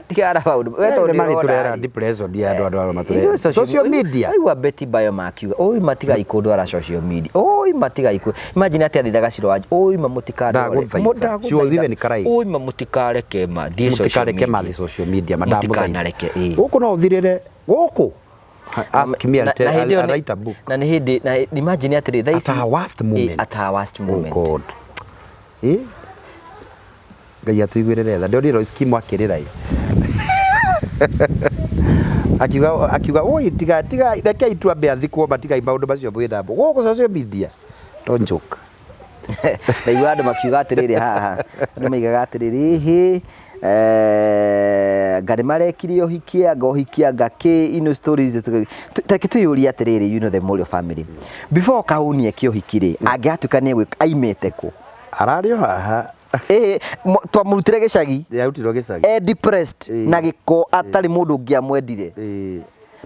Tigana maũndũ. We tondũ Nĩ marĩ nĩũrona tũrera rĩ. depression ya andũ arĩa matũrera. Ithuĩ Social media. Aigua Betty Bayo makiuga, oi matigai kũndwara social media. Oi matigai kũ. Imagine atĩ athithaga Shiro wa oi ma mũtikandware. Ndagũthaitha. She was even crying. Oi ma mũtikareke ma thiĩ social Mũtikareke media. mathi social media, ma ndamũthaitha. Mũtikanareke, ĩĩ. Gũkũ no ũthirĩre gũkũ. Ask me, Na hĩndĩ ĩyo I'll write a book. Na nĩ hĩndĩ, na imagine atĩrĩ, thaa At ici her worst moment. At her worst moment. Oh God. Ngai atũiguĩrĩre tha. Ndĩronire Lois Kim akĩrĩra ĩ. Akiuga, oi, tiga, tiga, rekei tuambe athikwo, matigai maũndũ macio mwĩnamo. Gũkũ social media. Don't joke. Ndaigua andũ makiuga atĩrĩrĩ haha. Andũ maigaga atĩrĩrĩ, ĩhĩ, anga nĩ marekire ũhiki, anga ũhiki, anga kĩ, stories tareke twĩyũrie atĩrĩrĩ, the Morio family. Before Kahuni eke ũhiki rĩ, angĩatuĩka nĩ egwĩka, aimĩte kũ? Ararĩ o haha. Ĩĩ, twamũrutire gĩcagi. Yarutirwo gĩcagi. E depressed na gĩko, atarĩ mũndũ ũngĩamwendire.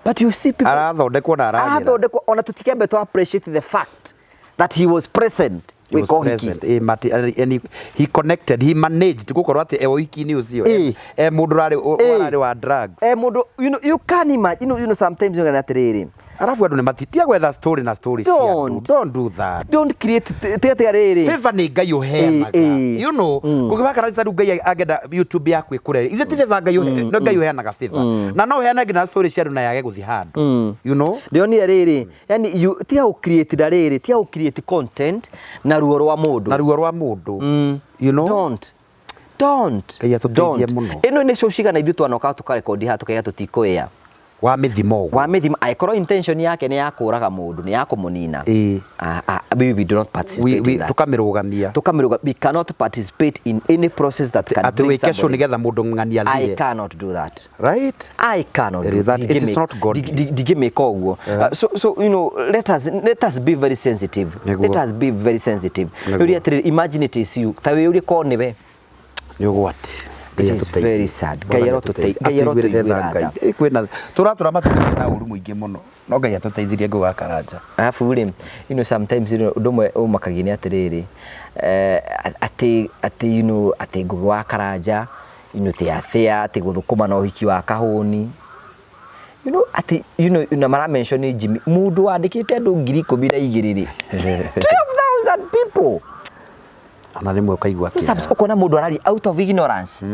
But you see people Arathondekwo na aragĩra. Arathondekwo, ona tũtikembe to appreciate the fact that he was present. He was Wĩka ũhiki. present. Mati, and he connected, he managed gũkorwo atĩ e ũhiki-inĩ ũcio. E mũndũ ũrarĩ wa drugs. Mũndũ, you can imagine, sometimes you atĩrĩrĩ. Arabu andũ nĩ matitia gwetha story na story cia andũ. Don't. Don't do that. Don't create, tiga tiga rĩrĩ. Favor nĩ Ngai ũheanaga. Ngũgĩ wa Karanja rĩu Ngai angĩenda YouTube yaku ĩkũre. Ithe ti favor Ngai ũhe, no Ngai ũheanaga favor. Na no ũheane nginya story cia andũ na yage gũthiĩ handũ. You know? Ndĩronire rĩrĩ, yani you, tiga gũ create na rĩrĩ, tiga gũ create content na ruo rwa mũndũ. Na ruo rwa mũndũ. You know? Don't. Don't. Ngai atũteithie Don't. mũno. Ĩno nĩ show cigana ithuĩ twanoka tũkarekondi haha tũkaiga tũtikũĩa. Wa mĩthimo ũguo. Wa mĩthimo, angĩkorwo intention yake nĩ ya kũraga mũndũ, nĩ ya kũmũnina. We do not participate in that. Tũkamĩrũgamia. Tũkamĩrũga, we cannot participate in any process that can Atĩ bring wĩke show somebody. nĩgetha mũndũ ng'ani I athire. cannot do that. Right? I cannot It do is that, it is not godly. Ndingĩmĩka ũguo. So let us be very sensitive. Nĩguo. Let us be very sensitive. Nĩguo. Rĩu atĩrĩrĩ, imagine it is you. Ta wĩyũrie korwo nĩwe. Nĩ ũgwati. It is very sad. Ngai arotũteithia. Ngai arotũiguĩra tha. Kwĩna tũratũra matukũ na ũru mũingĩ mũno no Ngai atũteithirie Ngũgĩ wa Karanja. Arabu rĩ, you know, sometimes you know, ũndũ ũmwe ũmakagia nĩ atĩrĩrĩ, atĩ atĩ you know, atĩ Ngũgĩ wa Karanja, you know, atĩ athĩa, atĩ gũthũkũma na ũhiki wa kahũni. You know, atĩ you know, na mara mention Jimmy, mũndũ wandĩkĩte andũ 12,000 rĩ. 12,000 people. Ona rĩmwe ũkaigua kĩeha. Ũkona mũndũ araria out of ignorance.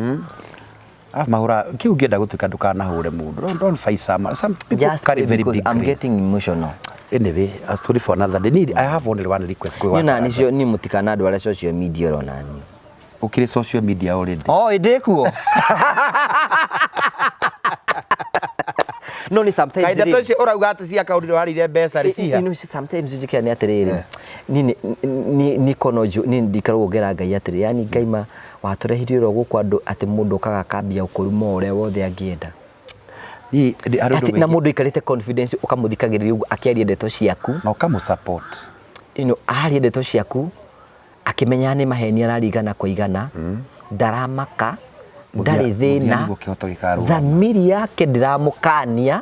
Mahũra kĩu ũngĩenda gũtuĩka ndũkanahũre mũndũ. Don't fight some. Some people Just carry very because big I'm grace. getting emotional. Anyway, a story for another day. Need, I have only one request. Niĩ na nicio ni mũtikana andũ arĩa social media oro nani. Ũkĩrĩ social media already. Oh, ĩndĩ kuo. No ni sometimes Kaĩ ndeto icio ũrauga atĩ cia akaunti nĩ warĩire mbeca rĩ ciha? You know, sometimes njĩkĩra nĩ atĩrĩrĩ, niĩ nĩ kono niĩ ndikoragwo ngera Ngai atĩrĩ, yani Ngai ma watũrehire oro gũkũ andũ atĩ mũndũ okaga akambia gũkũruma ũrĩa wothe angĩenda. Harĩ ũndũ Na mũndũ aikarĩte confidence ũkamũthikagĩrĩria ũguo akĩaria ndeto ciaku. Na ũkamũ support. You know, araria ndeto ciaku akĩmenyaga nĩ maheni ararigana kwa igana, ndaramaka, ndarĩ thĩna, Mũthia nĩguo kĩhoto gĩkarũgama. Thamiri yake ndĩramũkania.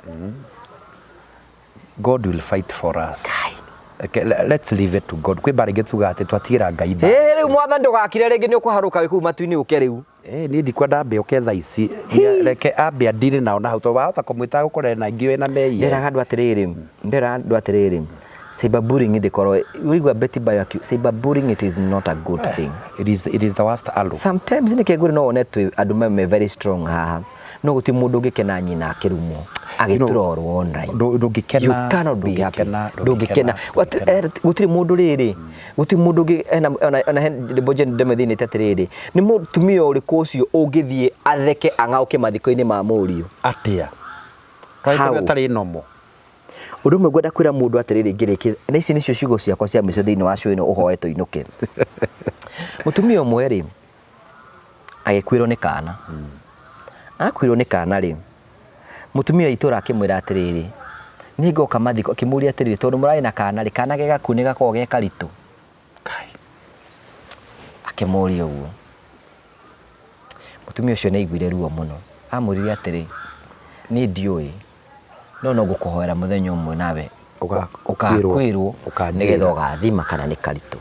God will fight for us. Okay, let's leave it to God. Kwĩ mbara ingĩ tugaga atĩ twatigĩra Ngai mbara. Ĩ, rĩu mwathani ndũgakire rĩngĩ nĩ ũkũharũka wĩ kũu matu-inĩ ũke rĩu. Niĩ ndikwenda ambe ũke thaa ici. Reke ambe andire nao na hau tondũ wahota kũmwĩta gũkorere na ingĩ wĩna mehia. Ndĩraga andũ atĩrĩrĩ, ndĩraga andũ atĩrĩrĩ, cyberbullying ndĩkorwo, ũraigua Betty Bayo akiuga, cyberbullying it is not a good thing. It is the worst arrow. Sometimes nĩ kĩngũrĩ no wone twĩ andũ me very strong haha. No gũtirĩ mũndũ ũngĩkena nyina akĩrumwo, agĩtrorwo online. Ndũngĩkena, You cannot be happy. ndũngĩkena, Ndũngĩkena. ndũngĩkena, Gũtirĩ mũndũ rĩrĩ, gũtirĩ mũndũ ũngĩ, ena, ona, ona he ndĩmbo njeni ndĩmĩthĩnĩte atĩrĩrĩ, nĩ mũtumia ũrĩkũ ũcio ũngĩthiĩ atheke ang'aũke mathiko-inĩ ma mũriũ? Atĩa? How? How? Atarĩ nomo. Ũndũ ũmwe ngwenda kwĩra mũndũ atĩrĩrĩ ngĩrĩkia, na ici nĩcio ciugo ciakwa cia mũico thĩinĩ wa show ĩno ũhoe tũinũke. Mũtumia ũmwe rĩ, agĩkuĩrwo nĩ kana. Akuĩrwo nĩ kana rĩ, mũtumia wa itũũra akĩmwĩra atĩrĩrĩ, nĩ ngoka mathiko, akĩmũria atĩrĩrĩ, tondũ mũrarĩ na kana rĩ, kana ge gakuũ nĩ gakoragwo ge karitũ. Kai. Akĩmũria ũguo. Mũtumia ũcio nĩ aiguire ruo mũno. Amwĩrire atĩrĩ, niĩ ndiũĩ, no no ngũkũhoera mũthenya ũmwe nawe ũgakwĩrwo Ũkanjĩra. nĩgetha ũgathima kana nĩ karitũ.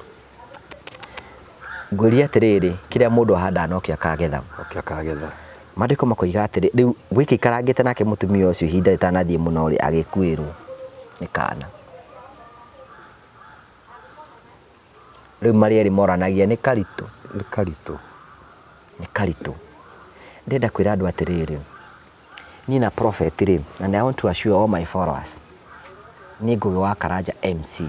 Ngwĩria atĩrĩrĩ, kĩrĩa mũndũ ahandaga nokĩo akagetha. Nokĩo akagetha. Maandĩko makoiga atĩrĩ, rĩu gwĩka ikarangĩte nake mũtumia ũcio ihinda rĩtanathiĩ mũno rĩ, agĩkuĩrwo nĩ kana. Rĩu marĩ erĩ moranagia nĩ karitũ. Nĩ karitũ. Nĩ karitũ. Ndĩrenda kwĩra andũ atĩrĩrĩ, niĩ na prophet rĩ, and I want to assure all my followers, niĩ Ngũgĩ wa Karanja MC,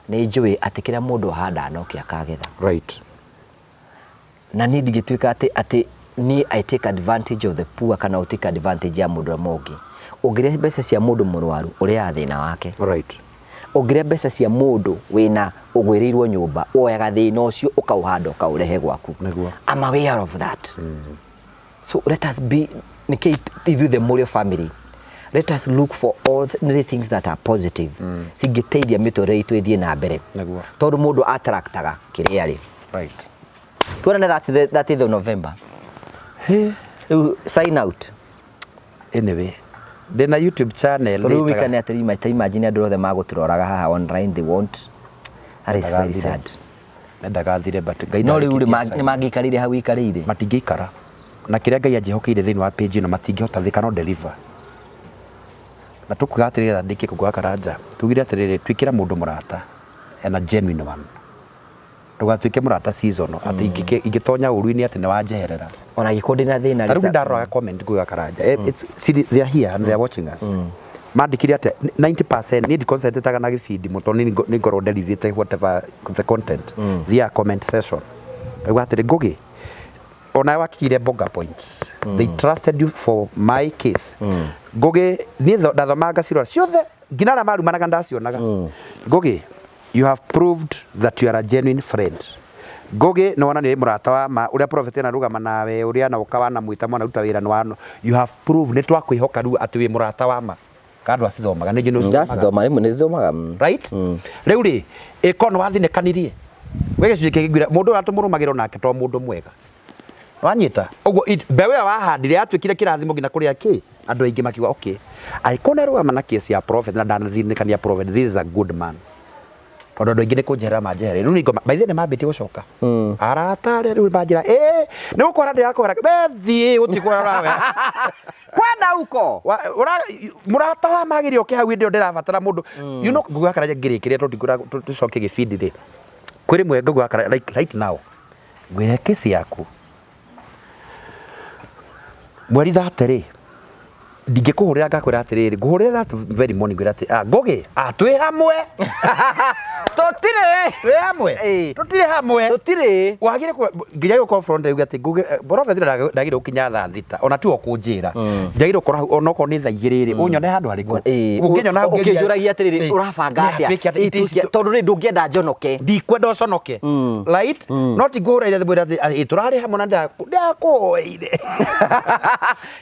nĩ njũĩ atĩ kĩrĩa mũndũ ahandaga nokĩo akagetha. Na niĩ ndingĩtuĩka atĩ niĩ I take advantage of the poor kana take advantage ya mũndũ ũrĩa ũngĩ. Ũngĩrĩa mbeca cia mũndũ mũrwaru, ũrĩaga thĩna wake. Ũngĩrĩa mbeca cia mũndũ wĩna ũgwĩrĩirwo nyũmba, woyaga thĩna ũcio ũkaũhanda ũkaũrehe gwaku. I'm aware of that. So let us be, nĩkĩ ithuĩ the Mũrĩo family, let us look for all the things that are positive. Cingĩteithia mĩtũrĩre itũ ĩthiĩ na mbere. Tondũ mũndũ attractaga kĩrĩa arĩ. Tuonane 30th of November. Hey. Rĩu sign out. Anyway, ndĩna YouTube channel Tondũ rĩu nĩĩtaga wĩkane atĩrĩ, ta imagine andũ othe magũtũroraga haha online, they won't. That is very Ndagathire. sad. Ndagathire, but Ngai No rĩu rĩ, ndarĩkĩtie sign. nĩ mangĩikarĩire hau ikarĩire. Matingĩikara. Na kĩrĩa Ngai anjĩhokeire thĩinĩ wa page ĩno matingĩhota, they cannot deliver. Na tũkuga atĩrĩrĩ, ndĩkie kũgwa Karanja. Tugire atĩrĩrĩ, tuĩkĩra mũndũ mũrata and a genuine one. Ndũgatuĩke mũrata season, atĩ ingĩtonya ũru-inĩ atĩ nĩ wanjeherera. Ona angĩkorwo ndĩna thĩna Ta rĩu rĩ, nĩndaroraga comment ngũgwa Karanja. It's, see, they are here and they are watching us. Mandĩkire atĩa? 90% niĩ ndiconcentrataga na gĩbindi mũno tondũ nĩ ngorwo nderivĩte whatever the content. Thiaga comment session. Ndauga atĩrĩ, Ngũgĩ, ona wakinyire Bonga Point. They trusted you for my case. Ngũgĩ, niĩ ndathomaga ngacirora ciothe, nginya arĩa marumanaga ndacionaga. Ngũgĩ, you have proved that you are a genuine friend. Ngũgĩ, nĩ wona nĩ mũrata wa ma, ũrĩa prophet anarũgama nawe, ũrĩa anoka wanamwĩta mwana ruta wĩra nĩ wano. You have proved, nĩ twakwĩhoka rĩu atĩ wĩ mũrata wa ma. Kana andũ acithomaga, nĩ njũĩ nĩ ũcithomaga. Ndacithoma, rĩmwe nĩ thomaga. Right? Rĩu rĩ, ĩkorwo nĩ wathinĩkanirie. We gĩcunjĩ kĩngĩ ngwĩra, mũndũ ũrĩa tũmũrũmagĩrĩra nake to mũndũ mwega. Wanyita ũguo mbeũ ĩyo wahandire yatuĩkire kĩrathimo nginya kũrĩ akĩ andũ aingĩ makiuga, okay, angĩkorwo nĩ arũgama na case ya prophet na ndanathinĩkania prophet, this is a good man, tondũ andũ aingĩ nĩ kũnjeherera manjeherera. Rĩu nĩ by the way nĩ mambĩtie gũcoka arata arĩa rĩu manjĩra, ĩ nĩ gũkwara ndĩrakwara, we thiĩ gũtikwara ũrawe. Kwenda uko. Mũrata wa magĩrĩ oke hau hĩndĩ ĩyo ndĩrabatara mũndũ. Ngugi wa Karanja ngĩrĩkĩrĩria tondũ tũcoke gĩbindi rĩ, kwĩ rĩmwe Ngugi wa Karanja, like right now ngwĩre kesi yaku mweri 30 rĩ, ndingĩkũhũrĩra ngakwĩra atĩrĩrĩ, ngũhũrĩra that very morning ngwĩra atĩ, ah, Ngũgĩ, ah, twĩ hamwe. Tũtirĩ. Twĩ hamwe. Tũtirĩ hamwe. Tũtirĩ. Wagire nginya gũkorwo front uge atĩ Ngũgĩ, prophet ndagĩrĩire gũkinya thaa 6, ona tiwe ũkũnjĩra, njagĩrĩire gũkorwo hau onokorwo nĩ thaa 2 rĩ, ũnyone handũ harĩkũ. Ũngĩnyona hau ngĩria- Ũkĩnjũragia atĩrĩrĩ, ũrabanga atĩa? Twĩke atĩa? Tondũ rĩ ndũngĩenda njonoke. Ndikwenda ũconoke, right? No ti ngũhũra ire mwĩra atĩ tũrarĩ hamwe na ndakũhoeire.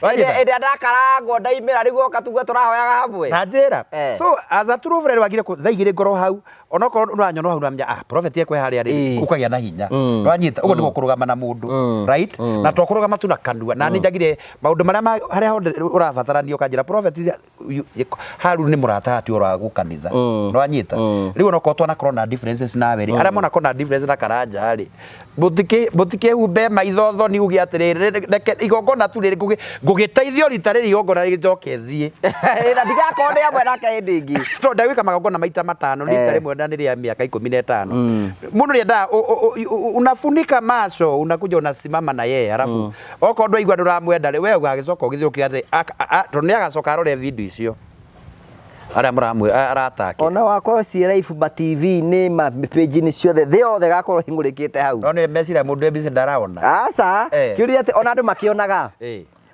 Wanyita? Ĩrĩa ndakarangwo ndaimĩra nĩguo ũkatuga tũrahoyaga hamwe. Na njĩra. So as a true friend wagire thaa 2 ngorwo hau, onokorwo ũranyona hau ũramenya, ah, prophet ekwe harĩa rĩ, ũkagĩa na hinya. Wanyita? Ũguo nĩguo kũrũgama na mũndũ, right? Na to kũrũgama tu na kanua. Na nĩ njagire maũndũ marĩa harĩa hothe ũrabatarania ũkanjĩra prophet Haru nĩ mũrata hati ũra gũkanitha. Nĩwanyita? Rĩu onokorwo twanakorwo na differences nawe rĩ, arĩa monakorwo na difference na Karanja rĩ, mũtikĩhumbe maitho thoni uge atĩrĩrĩ, reke igongona tu rĩrĩ ngũgĩteithio rita rĩrĩ igongona rĩgĩcoke thiĩ. Na ndigakorwo ndĩ hamwe nake hĩndĩ ĩngĩ. Tondũ ndagwĩka magongona maita matano rita rĩmwe na nĩ rĩa mĩaka 15. Mũndũ nĩendaga unafunika macho, unakuja unasimama na yeye, alafu okorwo ndwaigua ndũramwenda rĩ, we ũgagĩcoka ũgĩthiĩ ũkiuga atĩ tondũ nĩ agacoka arore video icio arĩa mũramwĩ arata ake. Ona wakorwo ciĩ live ma TV-inĩ, ma page-inĩ ciothe, thĩ yothe ĩgakorwo ĩhingũrĩkĩte hau. No nĩ meciria mũndũ e busy ndaraona. Aca. Kĩũria atĩ ona andũ makĩonaga.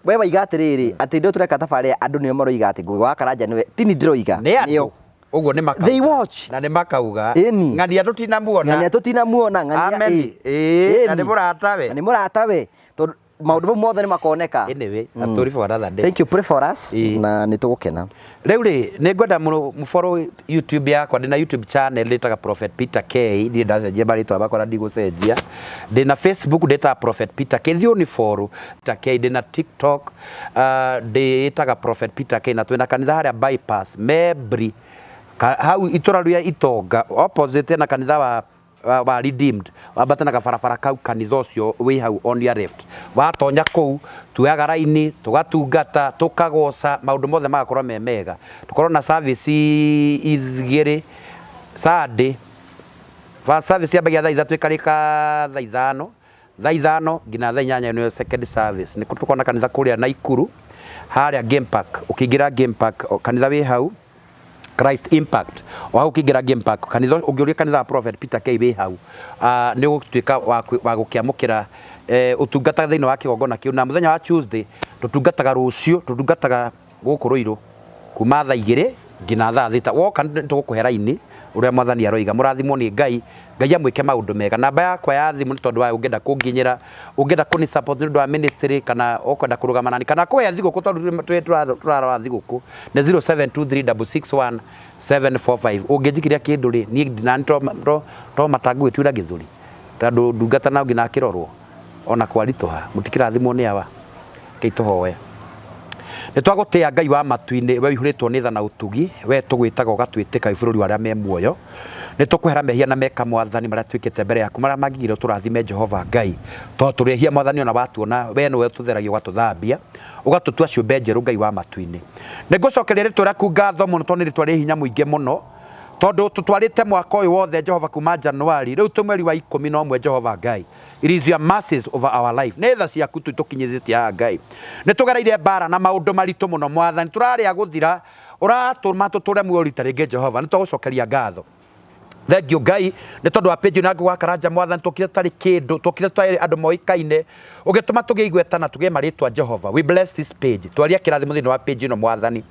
We waiga atĩrĩrĩ, atĩ ndũ tũreka tabarĩra andũ nĩo maroiga atĩ Ngugi wa Karanja nĩwe tini ndĩroiga. Nĩ andũ. Nĩo. Ũguo nĩ makauga. They watch. Na nĩ makauga. Ĩni. Ng'ania tũtinamuona. Ng'ania tũtinamuona, ng'ania, Amen. ĩ. Ĩĩ, na nĩ mũratawe. Na nĩ mũratawe. Tondũ maũndũ mau mothe nĩ makoneka. Anyway, a story for another day. Thank you, pray for us. Na nĩ tũgũkena. Rĩu rĩ, nĩ ngwenda mũfollow YouTube yakwa, ndĩna YouTube channel ĩtaga Prophet Peter K, ndirĩ ndacenjia marĩtwa makwa na ndigũcenjia. Ndĩna Facebook ndĩtaga Prophet Peter K, thiĩ ũni follow Peter K, ndĩna TikTok, ndĩtaga Prophet Peter K, na twĩna kanitha harĩa Bypass, Membri, hau itũra rĩa Itonga, opposite na kanitha wa Redeemed, wambate na gabarabara kau, kanitha ũcio wĩ hau on your left. Watonya kũu, tuoyaga raini, tũgatungata, tũkagoca, maũndũ mothe magakorwo me mega. Tũkorwo na service igĩrĩ Sunday. First service yambagia thaa 3 ĩkarĩka thaa 5, thaa 5 nginya thaa 8 nĩyo second service. Nĩ tũkorwo na kanitha kũrĩa Naikuru, harĩa Game Park. Ũkĩingĩra Game Park, kanitha wĩ hau, Christ Impact. O hau ũkĩingĩra Game Park, kanitha ũngĩũria kanitha wa Prophet Peter K wĩ hau, nĩ ũgũtuĩka wa gũkĩamũkĩra ũtungata thĩinĩ wa kĩgongona kĩu. Na mũthenya wa Tuesday tũtungataga rũciũ, tũtungataga gũkũ Ruiru kuma thaa 2 nginya thaa 6. Woka nĩ tũgũkũhe raini ũrĩa mwathani aroiga. Mũrathimwo nĩ Ngai, Ngai amwĩke maũndũ mega. Namba yakwa ya thimũ nĩ tondũ wa ũngĩenda kũnginyĩra, ũngĩenda kũni support nĩ ũndũ wa ministry, kana ũkwenda kũrũgama nani, kana kũhe thigũkũ tondũ tũrarora thigũkũ, nĩ 0723661745. Ũngĩnjikĩria kĩndũ rĩ, niĩ nani to matangũgĩtuĩra gĩthũri, tondũ ndungata no nginya akĩrorwo ona kwaritũha. Mũtikĩrathimwo nĩ awa. Rekei tũhoe. Nĩ twagũtĩa Ngai wa matu-inĩ, we ũihũrĩtwo nĩ tha na ũtugi, we tũgwĩtaga ũgatwĩtĩka wĩ bũrũri wa arĩa me muoyo. Nĩ tũkwehera mehia na meka mwathani marĩa twĩkĩte mbere yaku, marĩa mangĩgirwo tũrathime Jehova Ngai, tondũ tũrĩ ehia mwathani, ona watuona we nĩwe ũtũtheragia ũgatũthambia, ũgatũtua ciũmbe njerũ Ngai wa matu-inĩ. Nĩ ngũcokeria rĩtwa rĩaku ngatho mũno, tondũ nĩ rĩtwa rĩ hinya mũingĩ mũno, tondũ tũtwarĩte mwaka ũyũ wothe Jehova kuma Januari, rĩu twĩ mweri wa 11 Jehova Ngai. It is your mercies over our life. Nĩ tha ciaku tu tũkinyithĩtie haha Ngai. Nĩ tũgereire mbara na maũndũ maritũ mũno mwathani, tũrarĩa gũthira, ũratũma tũtũre muoyo rita rĩngĩ Jehova, nĩ twagũcokeria ngatho. Thank you Ngai nĩ tondũ wa page na Ngugi wa Karanja mwathani, tũkire tũtarĩ kĩndũ, tũkire tũtarĩ andũ moĩkaine, ũgĩtũma tũgĩe igweta na tũgĩe marĩtwa Jehova. We bless this page. Twaria kĩrathimo thĩinĩ wa page ĩno mwathani.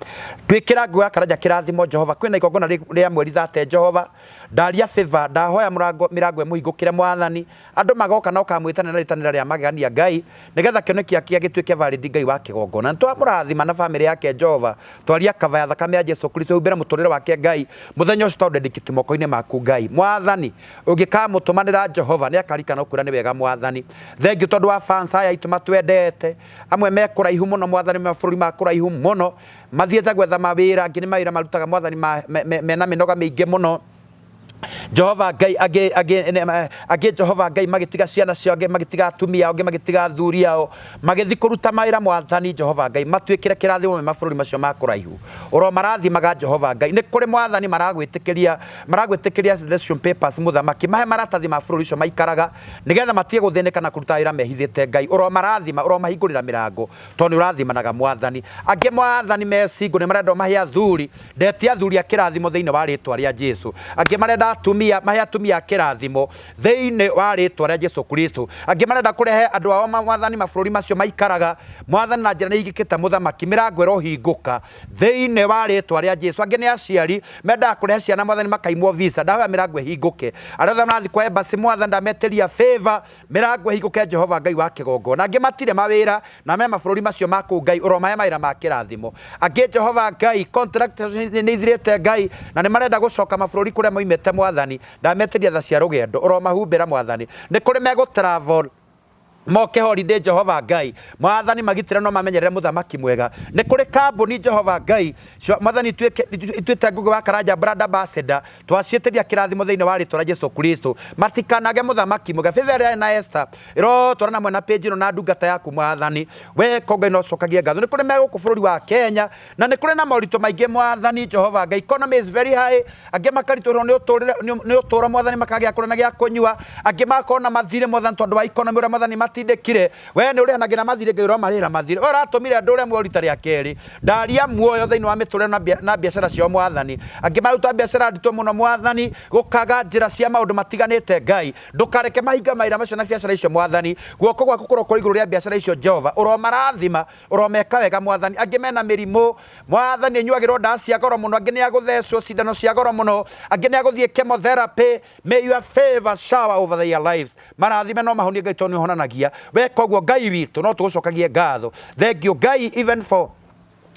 Twĩkĩra Ngugi wa Karanja kĩrathimo Jehova. Kwĩna igongona rĩa mweri 30 Jehova. Ndaria favor, ndahoya mũrango mĩrango ĩmũhingũkĩre mwathani. Andũ magoka na ũkamwĩtanĩra rĩtanĩra rĩa magegania Ngai, nĩgetha kĩoneki gĩake gĩtuĩke valid Ngai wa kĩgongona. Nĩ twamũrathima na famĩlĩ yake Jehova. Twaria cover ya thakame ya Jesu Kristo humbĩre mũtũrĩre wake Ngai. Mũthenya ũcio twaũ dedicate moko-inĩ maku. Waku Ngai Mwathani ũngĩkamũtũmanĩra Jehova nĩ akarikana ũkwĩra nĩ wega Mwathani. Thengiũ tondũ wa fans aya aitũ matwendete, amwe me kũraihu mũno Mwathani, mabũrũri ma kũraihu mũno mathiĩte gwetha mawĩra, angĩ nĩ mawĩra marutaga Mwathani mena mĩnoga mĩingĩ mũno Jehova Ngai, angĩ angĩ angĩ Jehova Ngai magĩtiga ciana ciao, angĩ magĩtiga atumia ao, angĩ magĩtiga athuri ao, magĩthiĩ kũruta mawĩra Mwathani Jehova Ngai, matuĩkĩre kĩrathimo me mabũrũri macio ma kũraihu. Ũromarathimaga Jehova Ngai. Nĩ kũrĩ Mwathani maragwĩtĩkĩria maragwĩtĩkĩria citizenship papers mũthamaki, mahe maratathi ma bũrũri ũcio maikaraga nĩgetha matige gũthĩnĩka na kũruta wĩra mehithĩte Ngai. Ũromarathima, ũromahingũrĩra mĩrango tondũ nĩ ũrathimanaga Mwathani. Angĩ Mwathani me single nĩ marenda ũmahe athuri, ndetia athuri a kĩrathimo thĩinĩ wa rĩtwa rĩa Jesu. Angĩ marenda atumia, mahe atumia a kĩrathimo thĩinĩ wa rĩtwa rĩa Jesu Kristo. Angĩ marenda kũrehe andũ ao Mwathani mabũrũri macio maikaraga Mwathani na njĩra nĩ igĩkĩte mũthamaki, mĩrango ĩrohingũka thĩinĩ wa rĩtwa rĩa Jesu. Angĩ nĩ aciari mendaga kũrehe ciana Mwathani makaimwo visa, ndahoya mĩrango ĩhingũke. Arĩa othe marathiĩ kwa embassy Mwathani ndametĩria favor, mĩrango ĩhingũke Jehova Ngai wa kĩgongona. Angĩ matirĩ mawĩra na me mabũrũri macio ma kũu Ngai ũromahe mawĩra ma kĩrathimo. Angĩ Jehova Ngai contract nĩ ithirĩte Ngai na nĩ marenda gũcoka mabũrũri kũrĩa moimĩte Mwathani, ndametĩria tha cia rũgendo, ũromahumbĩra Mwathani. Nĩ kũrĩ megũ travel moke holiday Jehova Ngai Mwathani magitĩre no mamenyerere mũthamaki mwega. Nĩ kũrĩ kambuni Jehova Ngai Mwathani ituĩte Ngũgĩ wa Karanja brand ambassador, twaciĩtĩria kĩrathimo thĩinĩ wa rĩtwa rĩa Jesu Kristo, matikanage mũthamaki mwega. Favor ĩrĩa na Esther ĩrotwarana hamwe na page ĩno na ndungata yaku Mwathani, we ko Ngai no cokagie ngatho. Nĩ kũrĩ me gũkũ bũrũri wa Kenya na nĩ kũrĩ na moritũ maingĩ Mwathani Jehova Ngai, economy is very high, angĩ makaritũhĩrwo nĩ ũtũrĩre nĩ ũtũro Mwathani makagĩa kũrĩa na gĩa kũnyua, angĩ magakorwo na mathirĩ Mwathani tondũ wa economy ũrĩa Mwathani matindĩkire. We nĩ ũrĩhanagia na mathirĩ Ngai ũromarĩhĩra mathirĩ. We ũratũmire ndũre muoyo rita rĩa kerĩ, ndaria muoyo thĩinĩ wa mĩtũrĩre na biacara ciao Mwathani. Angĩ maruta biacara nditũ mũno Mwathani, gũkaga njĩra cia maũndũ matiganĩte Ngai, ndũkareke mahinga mawĩra macio na biacara icio Mwathani. Guoko gwaku kũrokorwo igũrũ rĩa biacara icio Jehova, ũromarathima, ũromeka wega Mwathani. Angĩ mena mĩrimũ Mwathani, ĩnyuagĩrwo ndawa cia goro mũno, angĩ nĩ agũthecwo cindano cia goro mũno, angĩ nĩ agũthiĩ chemotherapy. May your favor shower over their lives. Marathime no mahonie Ngai tondũ nĩ ũhonanagia. Weka ũguo Ngai witũ no tũgũcokagie ngatho. Thank you Ngai even for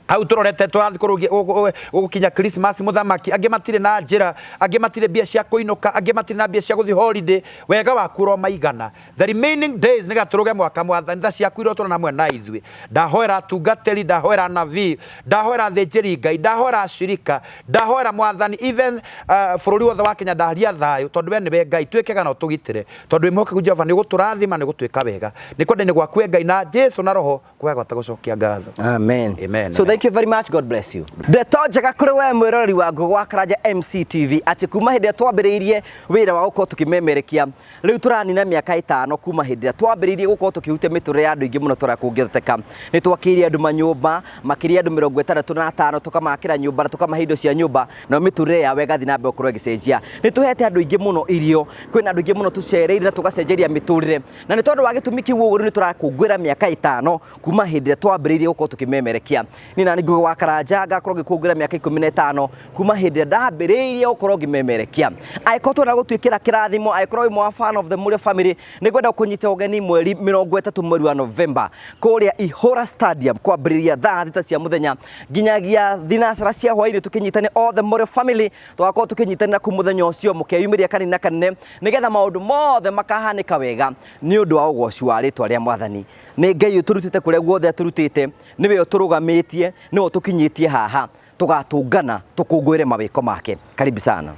hau tũrorete tũrathiĩ gũkinya Christmas mũthamaki, angĩ matirĩ na njĩra, angĩ matirĩ mbia cia kũinũka, angĩ matirĩ na mbia cia gũthiĩ holiday. Wega waku ũromaigana the remaining days nĩgetha tũrũge mwaka Mwathani, tha ciaku irotũra hamwe na ithuĩ. Ndahoera atungatĩri, ndahoera anabii, ndahoera athĩnjĩri Ngai, ndahoera ashirika, ndahoera Mwathani even bũrũri wothe wa Kenya, ndaria thayũ tondũ we nĩwe Ngai. Twĩkega na ũtũgitĩre tondũ wĩ mwĩhokeku Jehova, nĩ ũgũtũrathima, nĩ ũgũtwĩka wega. Nĩ kwenda-inĩ gwaku we Ngai na Jesu na Roho kũhe gwata gũcokia ngatho. Amen. Amen. So thank you very much. God bless you. Ndeto njega kũrĩ we mwĩroreri wa Ngũgĩ wa Karanja MCTV atĩ kuma hĩndĩ ĩrĩa twambĩrĩirie wĩra wa gũkorwo tũkĩmemerekia, rĩu tũranina mĩaka 5 kuma hĩndĩ ĩrĩa twambĩrĩirie gũkorwo tũkĩhutia mĩtũrĩre ya andũ aingĩ mũno tũrĩa kũngĩhoteka. Nĩ twakĩire andũ manyũmba makĩria andũ 65, tũkamakĩra nyũmba na tũkamahe indo cia nyũmba, nayo mĩtũrĩre yao ĩgathiĩ na mbere gũkorwo ĩgĩcenjia. Nĩ tũhete andũ aingĩ mũno irio, kwĩna andũ aingĩ mũno tũcereire na tũgacenjeria mĩtũrĩre, na nĩ tondũ wa gĩtũmi kĩu ũguo rĩu nĩ tũrakũngũĩra mĩaka 5 kuma hĩndĩ ĩrĩa twambĩrĩirie gũkorwo tũkĩmemerekia. Niĩ nani Ngũgĩ wa Karanja ngakorwo ngĩkũngũĩra mĩaka 15 kuma hĩndĩ ĩrĩa ndambĩrĩirie gũkorwo ngĩmemerekia. Angĩkorwo twenda gũtuĩkĩra kĩrathimo, angĩkorwo wĩ mwa fan of the Mũrĩo family, nĩ ngwenda kũnyita ũgeni mweri 30 mweri wa November kũrĩa Ihũra Stadium kwambĩrĩria thaa 6 cia mũthenya nginyagia thinacara cia hwainĩ, tũkĩnyitane all the Mũrĩo family, tũgakorwo tũkĩnyitanĩra kũu mũthenya ũcio mũkeyumĩria kanini na kanene nĩgetha maũndũ mothe makahanĩka wega nĩ ũndũ wa ũgoci wa rĩtwa rĩa Mwathani. Nĩ Ngai ũtũrutĩte kũrĩa guothe atũrutĩte, nĩwe ũtũrũgamĩtie, nĩwe ũtũkinyĩtie haha, tũgatũngana tũkũngũĩre mawĩko make. Karibu sana.